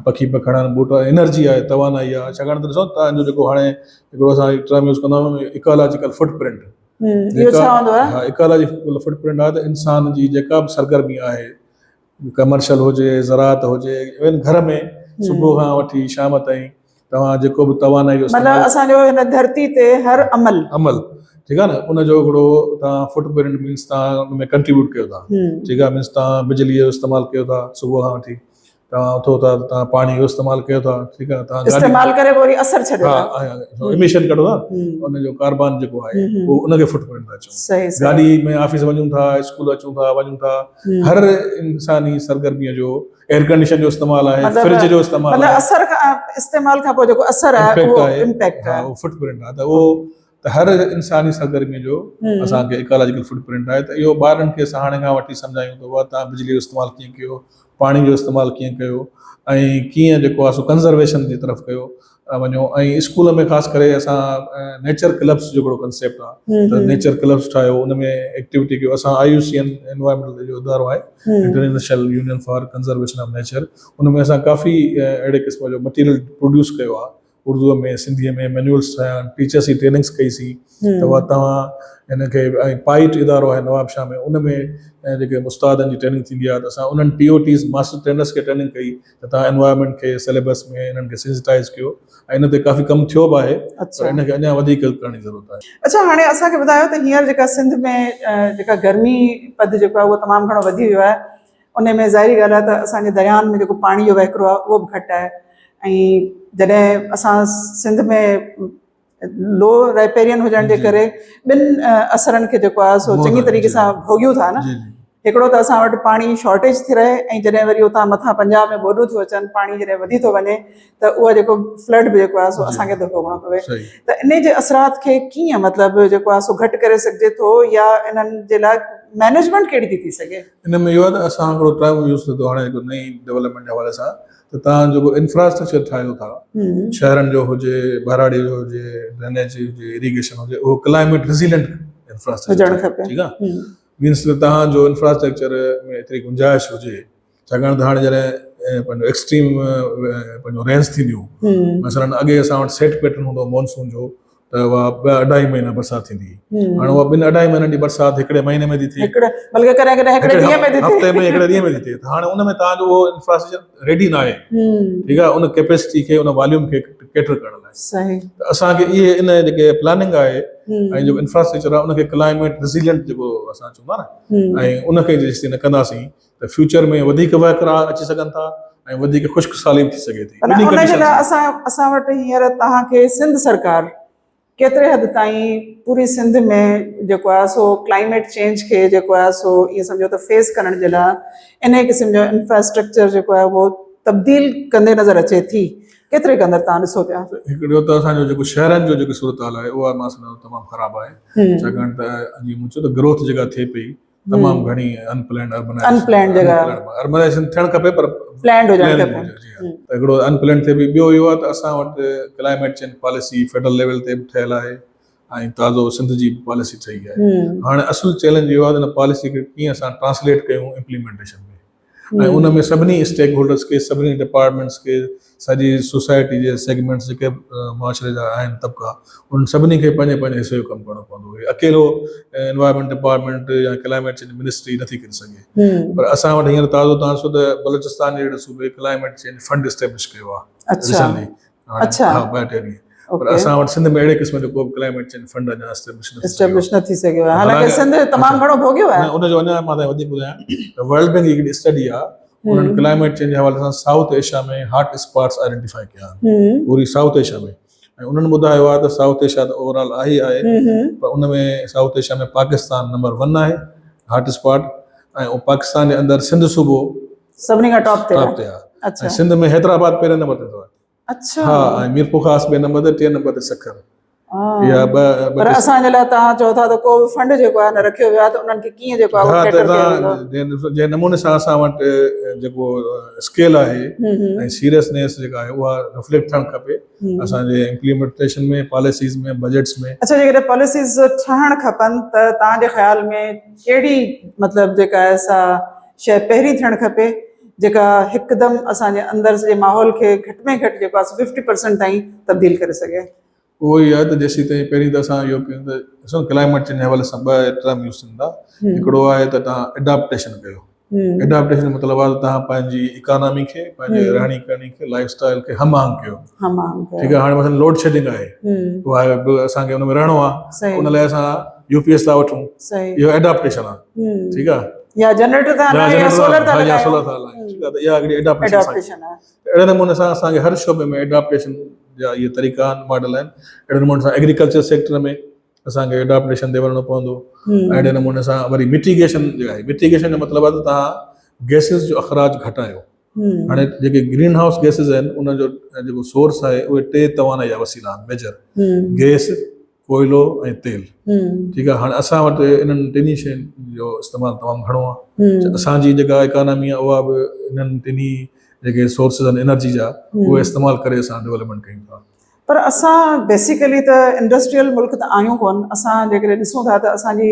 پکي پکڻ آهن ٻوٽا انرجي آهي توانائي آهي ڇاڪاڻ ته ڏسو تان جو جيڪو هاڻي هڪڙو اسان ٽرم يوز ڪندا آهيون ايڪالاجيڪل فٽ پرنٽ اهو ڇا هوندو آهي؟ ها ايڪالاجيڪل فٽ پرنٽ آهي ته انسان جي جيڪا به سرگرمي آهي ڪمرشل هجي زراعت هجي ايون گهر ۾ صبح کان وٺي شام تائين توهان جيڪو به توانائي جو مطلب اسان جو هن ڌرتي تي هر عمل عمل ٺيڪ آهي نه ان جو هڪڙو توهان فٽ پرنٽ مينس توهان ان ۾ ڪنٽريبيوٽ ڪيو ٿا ٺيڪ آهي مينس توهان بجلي جو استعمال ڪيو ٿا صبح کان وٺي توهان اٿو ٿا ته توهان پاڻي جو استعمال ڪيو ٿا ٺيڪ آهي توهان استعمال ڪري پوء وري اثر ڇڏيو ٿا ها ايميشن ڪڍو ٿا ان جو ڪاربان جيڪو آهي اهو ان کي فٽ پرنٽ ٿا چئون گاڏي ۾ آفيس وڃون ٿا اسڪول اچون ٿا وڃون ٿا هر انساني سرگرمي جو ايئر ڪنڊيشن جو استعمال آهي فرج جو استعمال مطلب اثر کان استعمال کان پوء جيڪو اثر آهي اهو امپيڪٽ آهي اهو فٽ پرنٽ آهي ته اهو ته هر انساني سرگرمي جو اسان کي ايڪالاجيڪل فٽ پرنٽ آهي ته اهو ٻارن کي اسان هاڻي کان وٺي سمجهايون ته بابا توهان بجلي جو استعمال ڪيئن ڪيو پاڻي جو استعمال ڪيئن ڪيو ۽ ڪيئن جيڪو آهي سو ڪنزرويشن جي طرف ڪيو وڃو ۽ اسڪول ۾ خاص ڪري اسان نيچر ڪلبس جو هڪڙو ڪنسيپٽ آهي ته نيچر ڪلبس ٺاهيو ان ۾ ايڪٽيوٽي ڪيو اسان آء يو سي اين انوائرمينٽل جو ادارو آهي international union for conservation of nature ان ۾ اسان ڪافي اهڙي قسم جو مٽيريل پروڊيوس ڪيو آهي اردوء ۾ سنڌيء ۾ مينيولس ٺاهيا آهن، ٽيچرس جي ٽريننگس ڪئي سين ته اها توهان هن کي ۽ پائيٽ ادارو آهي نواب شاهه ۾ ان ۾ جيڪي استادن جي ٽريننگ ٿيندي آهي ته اسان انهن T O Ts master trainers کي ٽريننگ ڪئي ته توهان انوائرمينٽ کي سليبس ۾ انهن کي سينسٽائز ڪيو ۽ ان تي ڪافي ڪم ٿيو به آهي پر ان کي اڃا وڌيڪ ڪرڻ جي ضرورت آهي. اڇا هاڻي اسان کي ٻڌايو ته هينئر جيڪا سنڌ ۾ جيڪا گرمي پد جيڪو آهي اهو تمام گهڻو وڌي ويو آهي ان ۾ ظاهري ڳالهه آهي ته اسان جي درياهن ۾ جيڪو پاڻي جو وهڪرو آهي اهو به گهٽ آهي ۽ جڏهن اسان سنڌ ۾ لو رائپيرين هجڻ جي ڪري ٻن اثرن کي جيڪو آهي سو چڱي طريقي سان ڀوڳيون ٿا نه هڪڙو ته اسان وٽ پاڻي شارٽيج ٿي رهي ۽ جڏهن وري اتان مٿان پنجاب ۾ ٻوڏون ٿيون اچن پاڻي جڏهن وڌي ٿو وڃي ته اهو جيڪو فلڊ به جيڪو آهي سو اسان کي ٿو ڀوڳڻو پوي ته انهي جي اثرات کي ڪيئن مطلب جيڪو آهي سو گهٽ ڪري سگهجي ٿو يا انهن جي لاء مينيجمينٽ ڪهڙي ٿي ٿي سگهي؟ ان ۾ اهو آهي ته اسان هڪڙو ٽرم يوز ٿئي ٿو هاڻي هڪ نئين ڊولپمينٽ جي حوالي سان ته توهان جيڪو انفراسٽرڪچر ٺاهيو ٿا شهرن جو هجي ٻهراڙي جو هجي ڊرينيج هجي اريگيشن هجي اهو ڪلائميٽ ريزيلنٽ انفراسٽرڪچر هجڻ کپي ٺيڪ آهي مينس ته توهان جو انفراسٽرڪچر ۾ ايتري گنجائش هجي ڇاڪاڻ ته هاڻي جڏهن پنهنجو ايڪسٽريم پنهنجو رينز ٿينديون مثلاً اڳي اسان وٽ سيٽ پيٽرن هوندو هو مونسون جو ته اها ٻه اڍائي مهينا برسات ٿيندي هئي هاڻي اها ٻن اڍائي مهينن جي برسات هڪڙي مهيني ۾ ٿي ٿئي هڪڙي بلڪه ڪڏهن ڪڏهن هڪڙي ڏينهن ۾ ٿي ٿئي هفتي ۾ هڪڙي ڏينهن ۾ ٿي ٿئي ته هاڻي ان ۾ توهان جو اهو انفراسٽرڪچر ريڊي نه آهي ٺيڪ آهي ان ڪيپيسٽي کي ان واليوم کي ڪيٽر ڪرڻ لاء صحيح ته اسان کي اهي ان جيڪي پلاننگ آهي ۽ جيڪو انفراسٽرڪچر آهي ان کي ڪلائميٽ ريزيلينٽ جيڪو اسان چون ٿا نه ۽ ان کي جيستائين نه ڪنداسين ته فيوچر ۾ وڌيڪ وهڪرا اچي سگهن ٿا ۽ وڌيڪ خشڪ سالي به ٿي سگهي ٿي. پر ان جي لاء اسان اسان وٽ هينئر توهان کي سنڌ سرڪار ڪيتري حد تائين پوري سنڌ ۾ جيڪو آهي سو ڪلائميٽ چينج کي جيڪو آهي سو ائين سمجهو ته فيس ڪرڻ جي لاء انهي قسم جو انفراسٽرڪچر جيڪو آهي اهو تبديل ڪندي نظر اچي ٿي ڪيتري قدر توهان ڏسو پيا؟ هڪڙو ته اسان جو جيڪو شهرن جو جيڪي صورتحال آهي اها مان سمجهان ٿو تمام خراب آهي ڇاڪاڻ ته جيئن مون چيو ته گروٿ جيڪا ٿئي پئي تمام گهڻي ان پلانڊ اربنائيزيشن ان پلانڊ جڳهه اربنائيزيشن ٿيڻ کپي پر پلانڊ هجڻ کپي ته هڪڙو ان پلانڊ ٿئي پئي ٻيو اهو آهي ته اسان وٽ climate change policy federal level تي به ٺهيل آهي ۽ تازو سنڌ جي به پاليسي ٺهي آهي هاڻي اصل چئلينج اهو آهي ته ان پاليسي کي ڪيئن اسان ٽرانسليٽ ڪيون امپليمينٽيشن ۾ ۽ ان ۾ سڀني اسٽيڪ هولڊرس کي سڀني ڊپارٽمينٽس کي سڄي سوسائٽي جي سيگمينٽس جيڪي به معاشري جا آهن طبقا انهن سڀني کي پنهنجي پنهنجي حصي جو ڪم ڪرڻو پوندو هي اڪيلو انوائرمينٽ ڊپارٽمينٽ يا ڪلائميٽ چينج منسٽري نٿي ڪري سگهي پر اسان وٽ هينئر تازو تان ڏسو ته بلوچستان جي جهڙي صوبي ڪلائميٽ چينج فنڊ اسٽيبلش ڪيو آهي ريسنٽلي اڇا ها ٻه ٽي ڏينهن پر اسان وٽ سنڌ ۾ اهڙي قسم جو ڪو به ڪلائميٽ چينج فنڊ اڃا اسٽيبلش نه اسٽيبلش نه ٿي سگهيو آهي حالانڪه سنڌ تمام گهڻو ڀوڳيو آهي ان جو اڃا مان توهان وڌيڪ ٻڌايان ته ورلڊ بينڪ جي هڪڙي اسٽڊي آهي انهن ڪلائميٽ چينج جي حوالي سان south Asia ۾ hot spots identify ڪيا آهن پوري سائوٿ ايشيا ۾ ۽ انهن ٻڌايو آهي ته سائوٿ ايشيا ته اوور آل آهي آهي پر ان ۾ سائوٿ ايشيا ۾ پاڪستان نمبر 1 آهي هاٽ اسپاٽ ۽ پاڪستان جي اندر سنڌ صوبو سڀني کان ٽاپ تي آهي ۽ سنڌ ۾ حيدرآباد پهرين نمبر تي ٿو اچي. اڇا ها ۽ ميرپورخاص ٻئي نمبر تي ٽئين نمبر تي سکر اها ٻه پر اسان جي لاء توهان چئو ٿا ته ڪو به فنڊ جيڪو آهي نه رکيو ويو آهي ته انهن کي ڪيئن جيڪو آهي ها ته جنهن نموني سان اسان وٽ جيڪو اسڪيل آهي ۽ سيريسنيس جيڪا آهي اها ريفليڪٽ ٿيڻ کپي اسان جي امپليمينٽيشن ۾ پاليسيز ۾ بجيٽس ۾. اڇا جيڪڏهن پاليسيز ٺهڻ کپن ته توهان جي خيال ۾ ڪهڙي مطلب جيڪا آهي سا شيء پهرين ٿيڻ کپي جيڪا هڪدم اسان جي اندر جي ماحول کي گهٽ ۾ گهٽ جيڪو آهي 50% تائين تبديل ڪري سگهي؟ اهو ئي آهي ته جيسين تائين پهرين ته اسان اهو ڪيون ته ڏسو ڪلائميٽ چينج جي حوالي سان ٻه ٽرم يوز ٿين ٿا هڪڙو آهي ته توهان اڊاپٽيشن ڪيو اڊاپٽيشن جو مطلب آهي ته توهان پنهنجي اڪانامي کي پنهنجي رهڻي ڪرڻي کي لائف اسٽائل کي هم آهنگ ڪيو ٺيڪ آهي هاڻي مثلا لوڊ شيڊنگ آهي اها به اسان کي ان ۾ رهڻو آهي ان لاء اسان يو پي ايس ٿا وٺون اهو اڊاپٽيشن آهي ٺيڪ آهي يا جنريٽر ٿا هلايون يا سولر ٿا هلايون سولر ٿا هلايون ٺيڪ آهي ته اها هڪڙي اڊاپٽيشن آهي اهڙي نموني سان اسان کي هر شعبي ۾ ايڊاپٽيشن جا اهي طريقا آهن ماڊل آهن اهڙي نموني سان ايگريڪلچر سيڪٽر ۾ اسان کي ايڊاپٽيشن تي وڃڻو پوندو اهڙي نموني سان وري مٽيگيشن جيڪا آهي مٽيگيشن جو مطلب آهي ته توهان گيسز جو اخراج گهٽايو هاڻي جيڪي گرين هائوس گيسز آهن ان جو جيڪو سورس آهي اهي ٽي توانائي جا وسيلا آهن ميجر گيس ڪوئلو ۽ تيل ٺيڪ آهي هاڻي اسان وٽ انهن ٽنهي شين جو استعمال تمام گهڻو آهي اسان جي جيڪا اڪانامي آهي اها به انهن ٽنهي جيڪي سورسز آهن انرجي جا اهي استعمال ڪري اسان ڊولپمينٽ ڪيون ٿا. پر اسان بيسيڪلي ته انڊسٽريل ملڪ ته آهيون ڪون اسان جيڪڏهن ڏسون ٿا ته اسان جي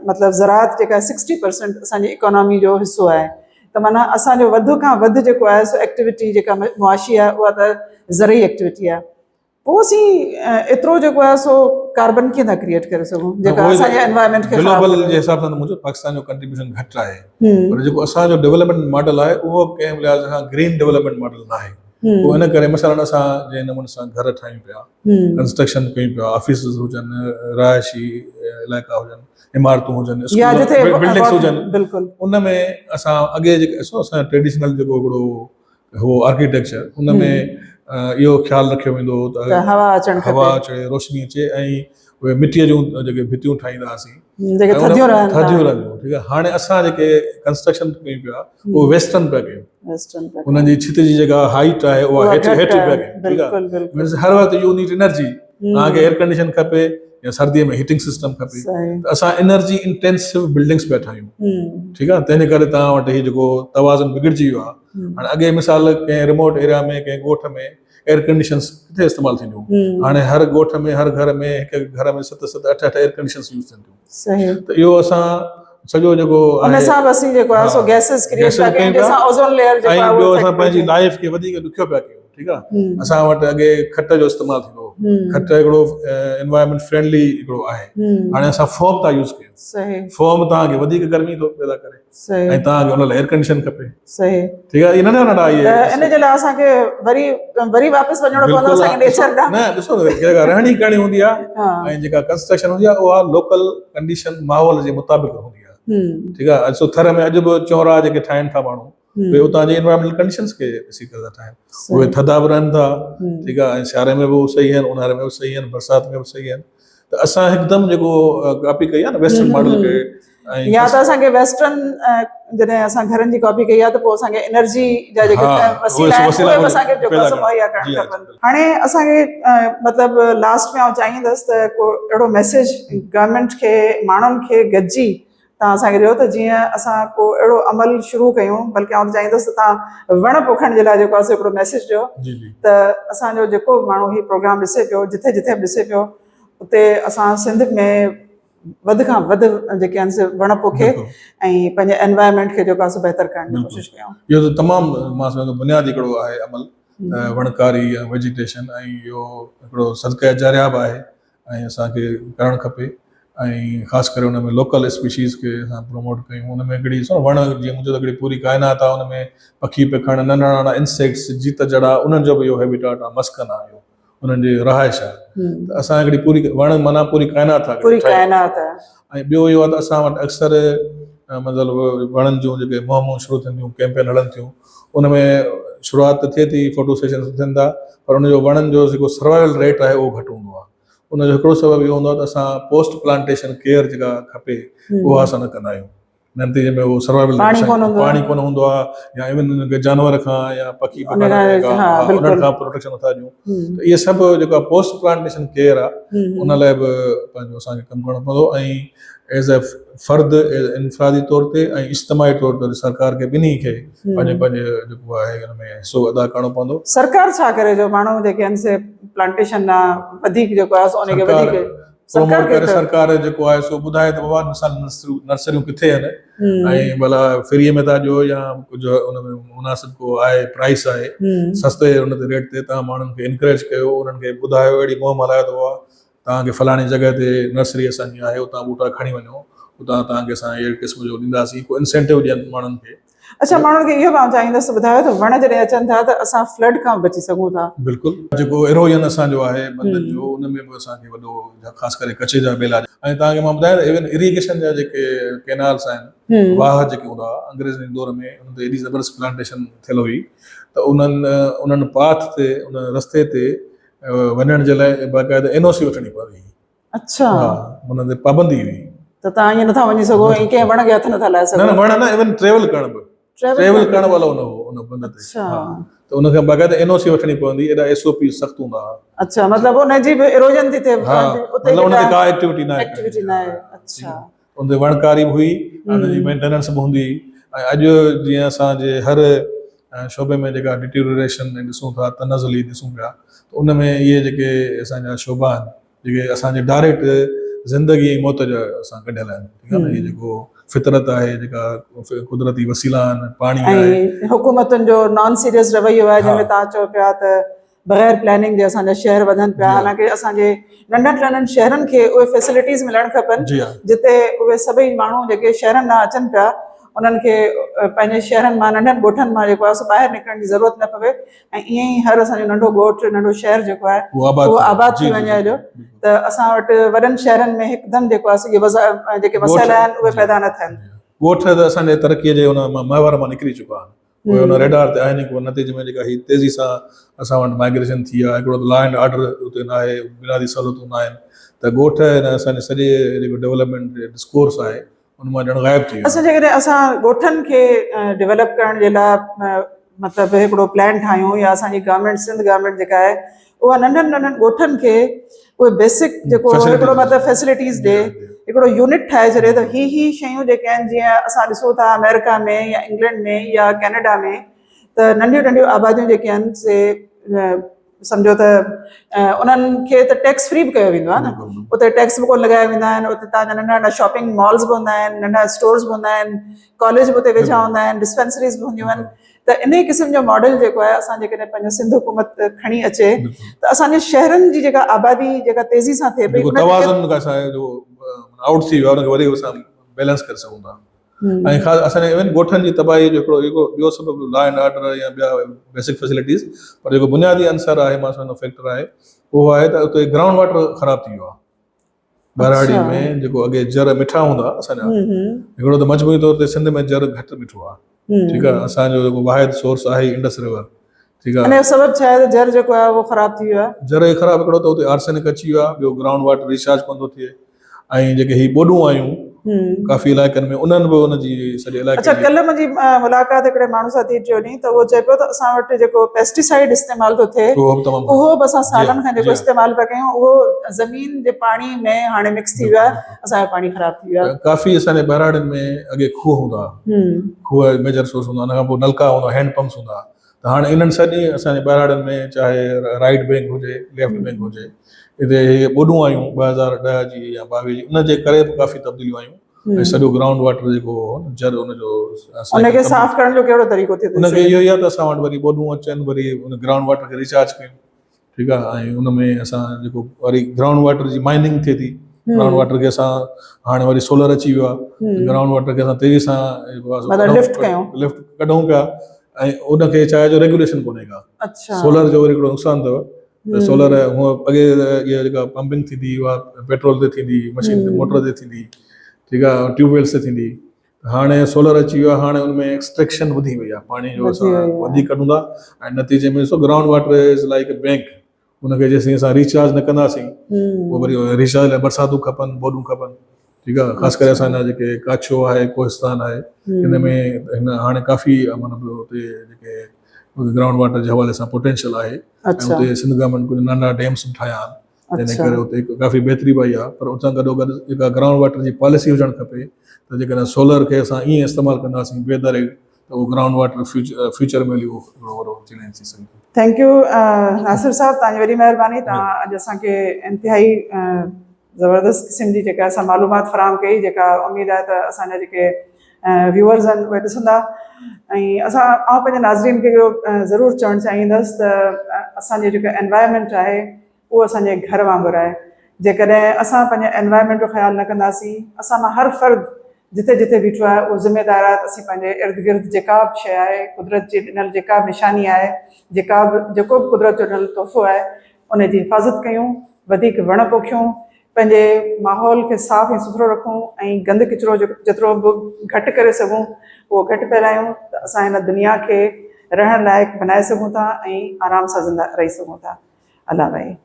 مطلب زراعت جيڪا 60% اسان جي اڪانامي جو حصو آهي ته معنيٰ اسان جو وڌ کان وڌ جيڪو آهي سو ايڪٽيوٽي جيڪا معاشي آهي اها ته زرعي ايڪٽيوٽي آهي پوء اسين ايترو جيڪو آهي سو ڪاربن ڪيئن ٿا ڪريئيٽ ڪري سگهون جيڪا اسان جي انوائرمينٽ کي گلوبل جي حساب سان ته منهنجو پاڪستان جو ڪنٽريبيوشن گهٽ آهي پر جيڪو اسان جو ڊولپمينٽ ماڊل آهي اهو ڪنهن به لحاظ کان گرين ڊولپمينٽ ماڊل نه آهي پوء ان ڪري مثلا اسان جنهن نموني سان گهر ٺاهيون پيا ڪنسٽرڪشن ڪيون پيا آفيسز هجن رهائشي علائقا هجن عمارتون هجن اسڪول بلڊنگس هجن بلڪل ان ۾ اسان اڳي جيڪي اسان ٽريڊيشنل جيڪو هڪڙو هو آرڪيٽيڪچر ان ۾ اهو خيال رکيو ويندو هو ته هوا اچڻ کپي هوا اچي روشني اچي ۽ اهي مٽيء جون جيڪي ڀتيون ٺاهيندا هئاسين جيڪي ٿڌيون رهن ٿڌيون رهنديون ٺيڪ آهي هاڻي اسان جيڪي ڪنسٽرڪشن ڪيون پيا اهو ويسٽرن پيا ڪيون ويسٽرن پيا انهن جي ڇت جي جيڪا هائيٽ آهي اها هيٺ هيٺ پيا ڪيون ٺيڪ آهي مينس هر وقت you need energy توهان کي ايئر ڪنڊيشن کپي يا سردي ۾ هيٽنگ سسٽم کپي ته اسان انرجي انٽينسو بلڊنگس پيا ٺاهيون ٺيڪ آهي تنهن جي ڪري توهان وٽ هي جيڪو توازن بگڙجي ويو آهي هاڻي اڳي مثال ڪنهن ريموٽ ايريا ۾ ڪنهن ڳوٺ ۾ ايئر ڪنڊيشنس ڪٿي استعمال ٿينديون هاڻي هر ڳوٺ ۾ هر گهر ۾ هڪ هڪ گهر ۾ ست ست اٺ اٺ ايئر ڪنڊيشنس يوز ٿين ٿيون صحيح ته اهو اسان سڄو جيڪو ان سان به اسين جيڪو آهي سو گيسز ڪريئيٽ پيا ڪيون جنهن سان اوزون ليئر جيڪو آهي ٻيو اسان پنهنجي لائف کي وڌيڪ ڏکيو پيا ڪيون ٺيڪ آهي اسان وٽ اڳي کٽ جو استعمال ٿيندو هو کٽ هڪڙو انوائرمينٽ فرينڊلي هڪڙو آهي هاڻي اسان فوم ٿا يوز ڪيون صحيح فوم توهان کي وڌيڪ گرمي ٿو پيدا ڪري صحيح ۽ توهان کي ان لاء ايئر ڪنڊيشن کپي صحيح ٺيڪ آهي ننڍا ننڍا اهي ته ان جي لاء اسان کي وري وري واپس وڃڻو پوندو اسان کي نيچر ڏانهن نه ڏسو جيڪا رهڻي ڪرڻي هوندي آهي ۽ جيڪا ڪنسٽرڪشن هوندي آهي اها لوڪل ڪنڊيشن ماحول جي مطابق هوندي آهي ٺيڪ آهي ڏسو ٿر ۾ اڄ به چونرا جيڪي ٺاهين ٿا ماڻهو اهي اتان جي انوائرمينٽل ڪنڊيشنز کي ڏسي ڪري ٿا ٺاهين اهي ٿڌا به رهن ٿا ٺيڪ آهي ۽ سياري ۾ به صحيح آهن اونهاري ۾ به صحيح آهن برسات ۾ به صحيح آهن ته اسان هڪدم جيڪو ڪاپي ڪئي آهي نه ويسٽرن ماڊل کي يا ته اسان کي ويسٽرن جڏهن اسان گهرن جي ڪاپي ڪئي آهي ته پوء اسان کي انرجي جا جيڪي وسيلا آهن اهي به اسان کي جيڪو آهي سو مهيا ڪرڻ کپن. هاڻي اسان کي مطلب لاسٽ ۾ آئون چاهيندس ته ڪو اهڙو ميسيج گورنمينٽ کي ماڻهن کي گڏجي توهان اسان کي ڏيو ته جيئن اسان ڪو اهڙو عمل شروع ڪيون بلڪه آئون چاهيندس ته توهان وڻ پوکڻ جي لاء جيڪو آهي سو هڪڙو ميسيج ڏيو ته اسان جو جيڪو به ماڻهو هي پروگرام ڏسي پيو جٿي جٿي به ڏسي پيو اتي اسان سنڌ ۾ وڌ کان وڌ جيڪي آهن سي وڻ پوکي ۽ پنهنجي انوائرمينٽ کي جيڪو آهي سو بهتر ڪرڻ جي ڪوشش ڪيون. اهو ته تمام مان سمجهان ٿو بنيادي هڪڙو آهي عمل وڻڪاري يا ويجيٽيشن ۽ اهو هڪڙو صدقه جاريه به آهي ۽ اسان کي ڪرڻ کپي ۽ خاص ڪري ان ۾ لوڪل اسپيشيز کي اسان پروموٽ ڪيون ان ۾ هڪڙي ڏسو نه وڻ جيئن مون چيو ته هڪڙي پوري ڪائنات آهي ان ۾ پکي پکڻ ننڍا ننڍا انسيڪٽس جيت جڙا انهن جو به اهو هيبيٽاٽ آهي مسڪن آهي اهو انهن جي رهائش آهي ته اسان هڪڙي پوري وڻ معنيٰ پوري ڪائنات آهي پوري ڪائنات آهي ۽ ٻيو اهو آهي ته اسان وٽ اڪثر مطلب وڻن جون جيڪي مهمون شروع ٿين ٿيون ڪيمپين هلن ٿيون ان ۾ شروعات ته ٿئي ٿي فوٽو سيشنز ٿين ٿا پر ان جو وڻن جو جيڪو سروائيول ريٽ آهي اهو گهٽ هوندو آهي ان جو هڪڙو سبب اهو هوندو آهي ته اسان پوسٽ پلانٽيشن ڪيئر جيڪا کپي اها اسان نه ڪندا آهيون. نتيجي ۾ اهو سروائيول پاڻي ڪونه هوندو پاڻي ڪونه هوندو آهي يا ايون انهن کي جانور کان يا پکي انهن کان پروٽيڪشن نٿا ڏيون ته اهي سڀ جيڪو پوسٽ پلانٽيشن ڪيئر آهي ان لاء به پنهنجو اسان کي ڪم ڪرڻو پوندو ۽ ايز اي فرد انفرادي طور تي ۽ اجتماعي طور تي سرڪار کي ٻنهي کي پنهنجي پنهنجي جيڪو آهي ان ۾ حصو ادا ڪرڻو پوندو. سرڪار ڇا ڪري جو ماڻهو جيڪي آهن سي پلانٽيشن ڏانهن وڌيڪ جيڪو آهي سو ان کي وڌيڪ پروموٽ ڪري سرڪار جيڪو آهي سو ٻڌائي ته بابا مثال نرسريون ڪٿي آهن ۽ ڀلا فري ۾ ٿا ڏيو يا ڪجهه ان ۾ مناسب ڪو آهي پرائس آهي سستي ان تي ريٽ تي توهان ماڻهن کي انڪريج ڪيو انهن کي ٻڌايو اهڙي مهم هلايو ته بابا توهان کي فلاڻي جڳهه تي نرسري اسان جي آهي اتان ٻوٽا کڻي وڃو اتان توهان کي اسان اهڙي قسم جو ڏينداسين ڪو انسينٽو ڏين ماڻهن کي. اڇا ماڻهن کي اهو به آئون چاهيندس ته ٻڌايو ته وڻ جڏهن اچن ٿا ته اسان فلڊ کان به بچي سگهون ٿا. بلڪل جيڪو ايروزن اسان جو آهي بندن جو ان ۾ به اسان کي وڏو خاص ڪري ڪچي جا ٻيلا ۽ توهان کي مان ٻڌايان ته ايون اريگيشن جا جيڪي ڪينالس آهن واهه جيڪي هوندا هئا انگريزن جي دور ۾ انهن تي ايڏي زبردست پلانٽيشن ٿيل هئي ته انهن انهن پاٿ تي ان رستي تي وڃڻ جي لاء باقاعده اين او سي وٺڻي پوندي هئي. اڇا ها ان تي پابندي هئي ته توهان ائين نٿا وڃي سگهو ۽ ڪنهن وڻ کي هٿ نٿا لائي سگهو. نه نه وڻ نه ايون ٽريول ڪرڻ به ٽريول ڪرڻ به الاؤ نه هو ان بند تي. اڇا ته ان کي باقاعده اين او سي وٺڻي پوندي ايڏا ايس او پي سخت هوندا هئا. اڇا مطلب ان جي به ايروزن ٿي ٿئي ها مطلب ان تي ڪا ايڪٽيوٽي نه آهي. ايڪٽيوٽي نه آهي اڇا. ان تي وڻڪاري به هئي ان جي مينٽيننس به هوندي هئي ۽ اڄ جيئن اسان جي هر شعبي ۾ جيڪا ڊيٽيوريشن ڏسون ٿا تنزلي ڏسون پيا ته ان ۾ اهي جيڪي اسان جا شعبا آهن جيڪي اسان جي ڊائريڪٽ زندگي ۽ موت جا سان ڳنڍيل آهن ٺيڪ آهي نه هي جيڪو فطرت آهي جيڪا قدرتي وسيلا آهن پاڻي آهي ۽ حڪومتن جو نان سيريس رويو آهي جنهن ۾ توهان چئو پيا ته بغير پلاننگ جي اسان جا شهر وڌن پيا حالانڪه اسان جي ننڍن ننڍن شهرن کي اهي فيسلٽيز ملڻ کپن جتي اهي سڀئي ماڻهو جيڪي شهرن ڏانهن اچن پيا انهن کي پنهنجي شهرن مان ننڍن ڳوٺن مان جيڪو آهي سو ٻاهر نڪرڻ جي ضرورت نه پوي ۽ ائين ئي هر اسان جو ننڍو ڳوٺ ننڍو شهر جيڪو آهي اهو آباد ٿي وڃي هليو ته اسان وٽ وڏن شهرن ۾ هڪدم جيڪو آهي سو اهي جيڪي مسئلا آهن اهي پيدا نه ٿين. ڳوٺ ته اسان جي ترقي جي ان محور مان نڪري چڪا آهن اهي ان ريڊار تي آهن ئي ڪونه نتيجي ۾ جيڪا هي تيزي سان اسان وٽ مائگريشن ٿي آهي هڪڙو ته لا اينڊ آرڊر اتي نه آهي بنيادي سهولتون نه آهن ته ڳوٺ هن اسان جي سڄي جيڪو ڊولپمينٽ ڊسڪورس آهي ان مان ڄڻ غائب ٿي ويو. اسان جيڪڏهن اسان ڳوٺن کي ڊولپ ڪرڻ جي لاء مطلب هڪڙو پلان ٺاهيون يا اسان جي گورنمينٽ سنڌ گورنمينٽ جيڪا آهي اها ننڍن ننڍن ڳوٺن کي اهي بيسڪ جيڪو هڪڙو مطلب فيسلٽيز ڏي هڪڙو يونٽ ٺاهي ڇڏي ته هي هي شيون جيڪي آهن جيئن اسان ڏسون ٿا آمريڪا ۾ يا انگلينڊ ۾ يا ڪينيڊا ۾ ته ننڍيون ننڍيون آباديون جيڪي آهن سي سمجهو ته انهن کي ته ٽيڪس فري به ڪيو ويندو آهي نه اتي ٽيڪس به ڪونه لڳايا ويندا آهن اتي تنهنجا ننڍا ننڍا شاپنگ مالز به هوندا آهن ننڍا اسٽورز به هوندا آهن ڪاليج به اتي ويجها هوندا آهن ڊسپينسريز به هونديون آهن ته انهي قسم جو ماڊل جيڪو آهي اسان جيڪڏهن پنهنجو سنڌ حڪومت کڻي اچي ته اسان جي شهرن جي جيڪا آبادي جيڪا تيزي سان ٿئي پئي توازن آئوٽ ٿي ويو آهي ان کي وري اسان بيلنس ڪري سگهون ٿا ۽ خاص اسان جي ايون ڳوٺن جي تباهي جو هڪڙو اهو ٻيو سبب لا اينڊ آرڊر يا ٻيا بيسڪ فيسلٽيز پر جيڪو بنيادي عنصر آهي مان سمجهندو فيڪٽر آهي اهو آهي ته اتي گرائونڊ واٽر خراب ٿي ويو آهي ٻهراڙي ۾ جيڪو اڳي جر مٺا هوندا اسان جا هڪڙو ته مجموعي طور تي سنڌ ۾ جر گهٽ مٺو آهي ٺيڪ آهي اسان جو جيڪو واحد سورس آهي انڊس ريور ٺيڪ آهي ان جو سبب ڇا آهي ته جر جيڪو آهي اهو خراب ٿي ويو آهي جر خراب هڪڙو ته اتي آرسينڪ اچي ويو آهي ٻيو گرائونڊ واٽر ريچارج ڪونه ٿو ٿئي ۽ جيڪي هي ٻوڏون آيون ڪافي علائقن ۾ انهن به ان جي سڄي علائقي اڇا ڪلهه منهنجي ملاقات هڪڙي ماڻهو سان ٿي ٽيون ڏينهن ته اهو چئي پيو ته اسان وٽ جيڪو پيسٽيسائيڊ استعمال ٿو ٿئي اهو به اسان سالن کان جيڪو استعمال پيا ڪيون اهو زمين جي پاڻي ۾ هاڻي مڪس ٿي ويو آهي اسان جو پاڻي خراب ٿي ويو آهي. ڪافي اسان جي ٻهراڙين ۾ اڳي کوهه هوندا هئا کوهه ميجر سورس هوندا ان کان پوء نلڪا هوندا هينڊ پمپس هوندا هئا ته هاڻي انهن سڄي اسان جي ٻهراڙين ۾ چاهي رائيٽ بينڪ هجي ليفٽ بينڪ هجي هتي هي ٻوڏون آيون 2010 جي يا 22 جي ان جي ڪري به ڪافي تبديليون آيون ۽ سڄو گرائونڊ واٽر جيڪو هو نه جر ان جو ان کي صاف ڪرڻ جو ڪهڙو طريقو ٿئي ٿو ان کي اهو ئي آهي ته اسان وٽ وري ٻوڏون اچن وري ان گرائونڊ واٽر کي ريچارج ڪيون ٺيڪ آهي ۽ ان ۾ اسان جيڪو وري گرائونڊ واٽر جي مائننگ ٿئي ٿي گرائونڊ واٽر کي اسان هاڻي وري سولر اچي ويو آهي گرائونڊ واٽر کي اسان تيزي سان لفٽ ڪيون لفٽ ڪڍون پيا ۽ ان کي ڇا آهي جو ريگيوليشن ڪونهي ڪا اڇا سولر جو وري هڪڙو نقصان اٿو ته سولر هونء اڳي اها جيڪا پمپنگ ٿيندي اها پيٽرول تي ٿيندي مشين تي موٽر تي ٿيندي ٺيڪ آهي ٽيوب ويلس تي ٿيندي هاڻي سولر اچي ويو آهي هاڻي ان ۾ ايڪسٽريڪشن وڌي وئي آهي پاڻي جو اسان وڌيڪ ڪڍون ٿا ۽ نتيجي ۾ سو ground water is like a bank ان کي جيسين اسان ريچارج نه ڪنداسين پوء وري ريچارج لاء برساتون کپن ٻوڏون کپن. ٺيڪ آهي خاص ڪري اسان جا جيڪي ڪاڇو آهي ڪوهستان آهي ان ۾ هن هاڻي ڪافي مطلب اتي جيڪي گرائونڊ واٽر جي حوالي سان پوٽينشل آهي ۽ اتي سنڌ گورنمينٽ ڪجهه ننڍا ڊيمس به ٺاهيا آهن جنهن ڪري اتي ڪافي بهتري به آئي آهي پر ان سان گڏو گڏ جيڪا گرائونڊ واٽر جي پاليسي هجڻ کپي ته جيڪڏهن سولر کي اسان ائين استعمال ڪنداسين بي دري ته اهو گرائونڊ واٽر فيوچر ۾ هلي اهو هڪڙو وڏو چئلينج ٿي سگهي ٿو. Thank you Nasir صاحب توهان جي وڏي مهرباني توهان اڄ اسان کي انتهائي زبردست قسم جي جيڪا اسان معلومات فراهم ڪئي جيڪا اميد آهي ته اسان جا جيڪي ويوئرز آهن اهي ڏسندا ۽ اسان آئون پنهنجي ناظرين کي اهو ضرور چوڻ چاهيندس ته اسان جو جيڪو انوائرمينٽ آهي اهو اسان جي گهر وانگر آهي جيڪڏهن اسان پنهنجي انوائرمينٽ جو خيال نه ڪنداسين اسان مان هر فرد جتي جتي بيٺو آهي اهو ذميدار آهي ته اسين پنهنجي ارد گرد جيڪا به شيء آهي قدرت جي ڏنل جيڪا به نشاني آهي جيڪا به جيڪو به قدرت جو ڏنل تحفو آهي ان جي حفاظت ڪيون، وڌيڪ وڻ پوکيون، پنهنجي ماحول کي صاف ۽ سٿرو رکون ۽ گند ڪچرو جيترو به گهٽ ڪري سگهون اهو گهٽ ڦهلايون ته اسان هن دنيا کي رهڻ لائق بنائي سگهون ٿا ۽ آرام سان زنده رهي سگهون ٿا. الله ڀائي.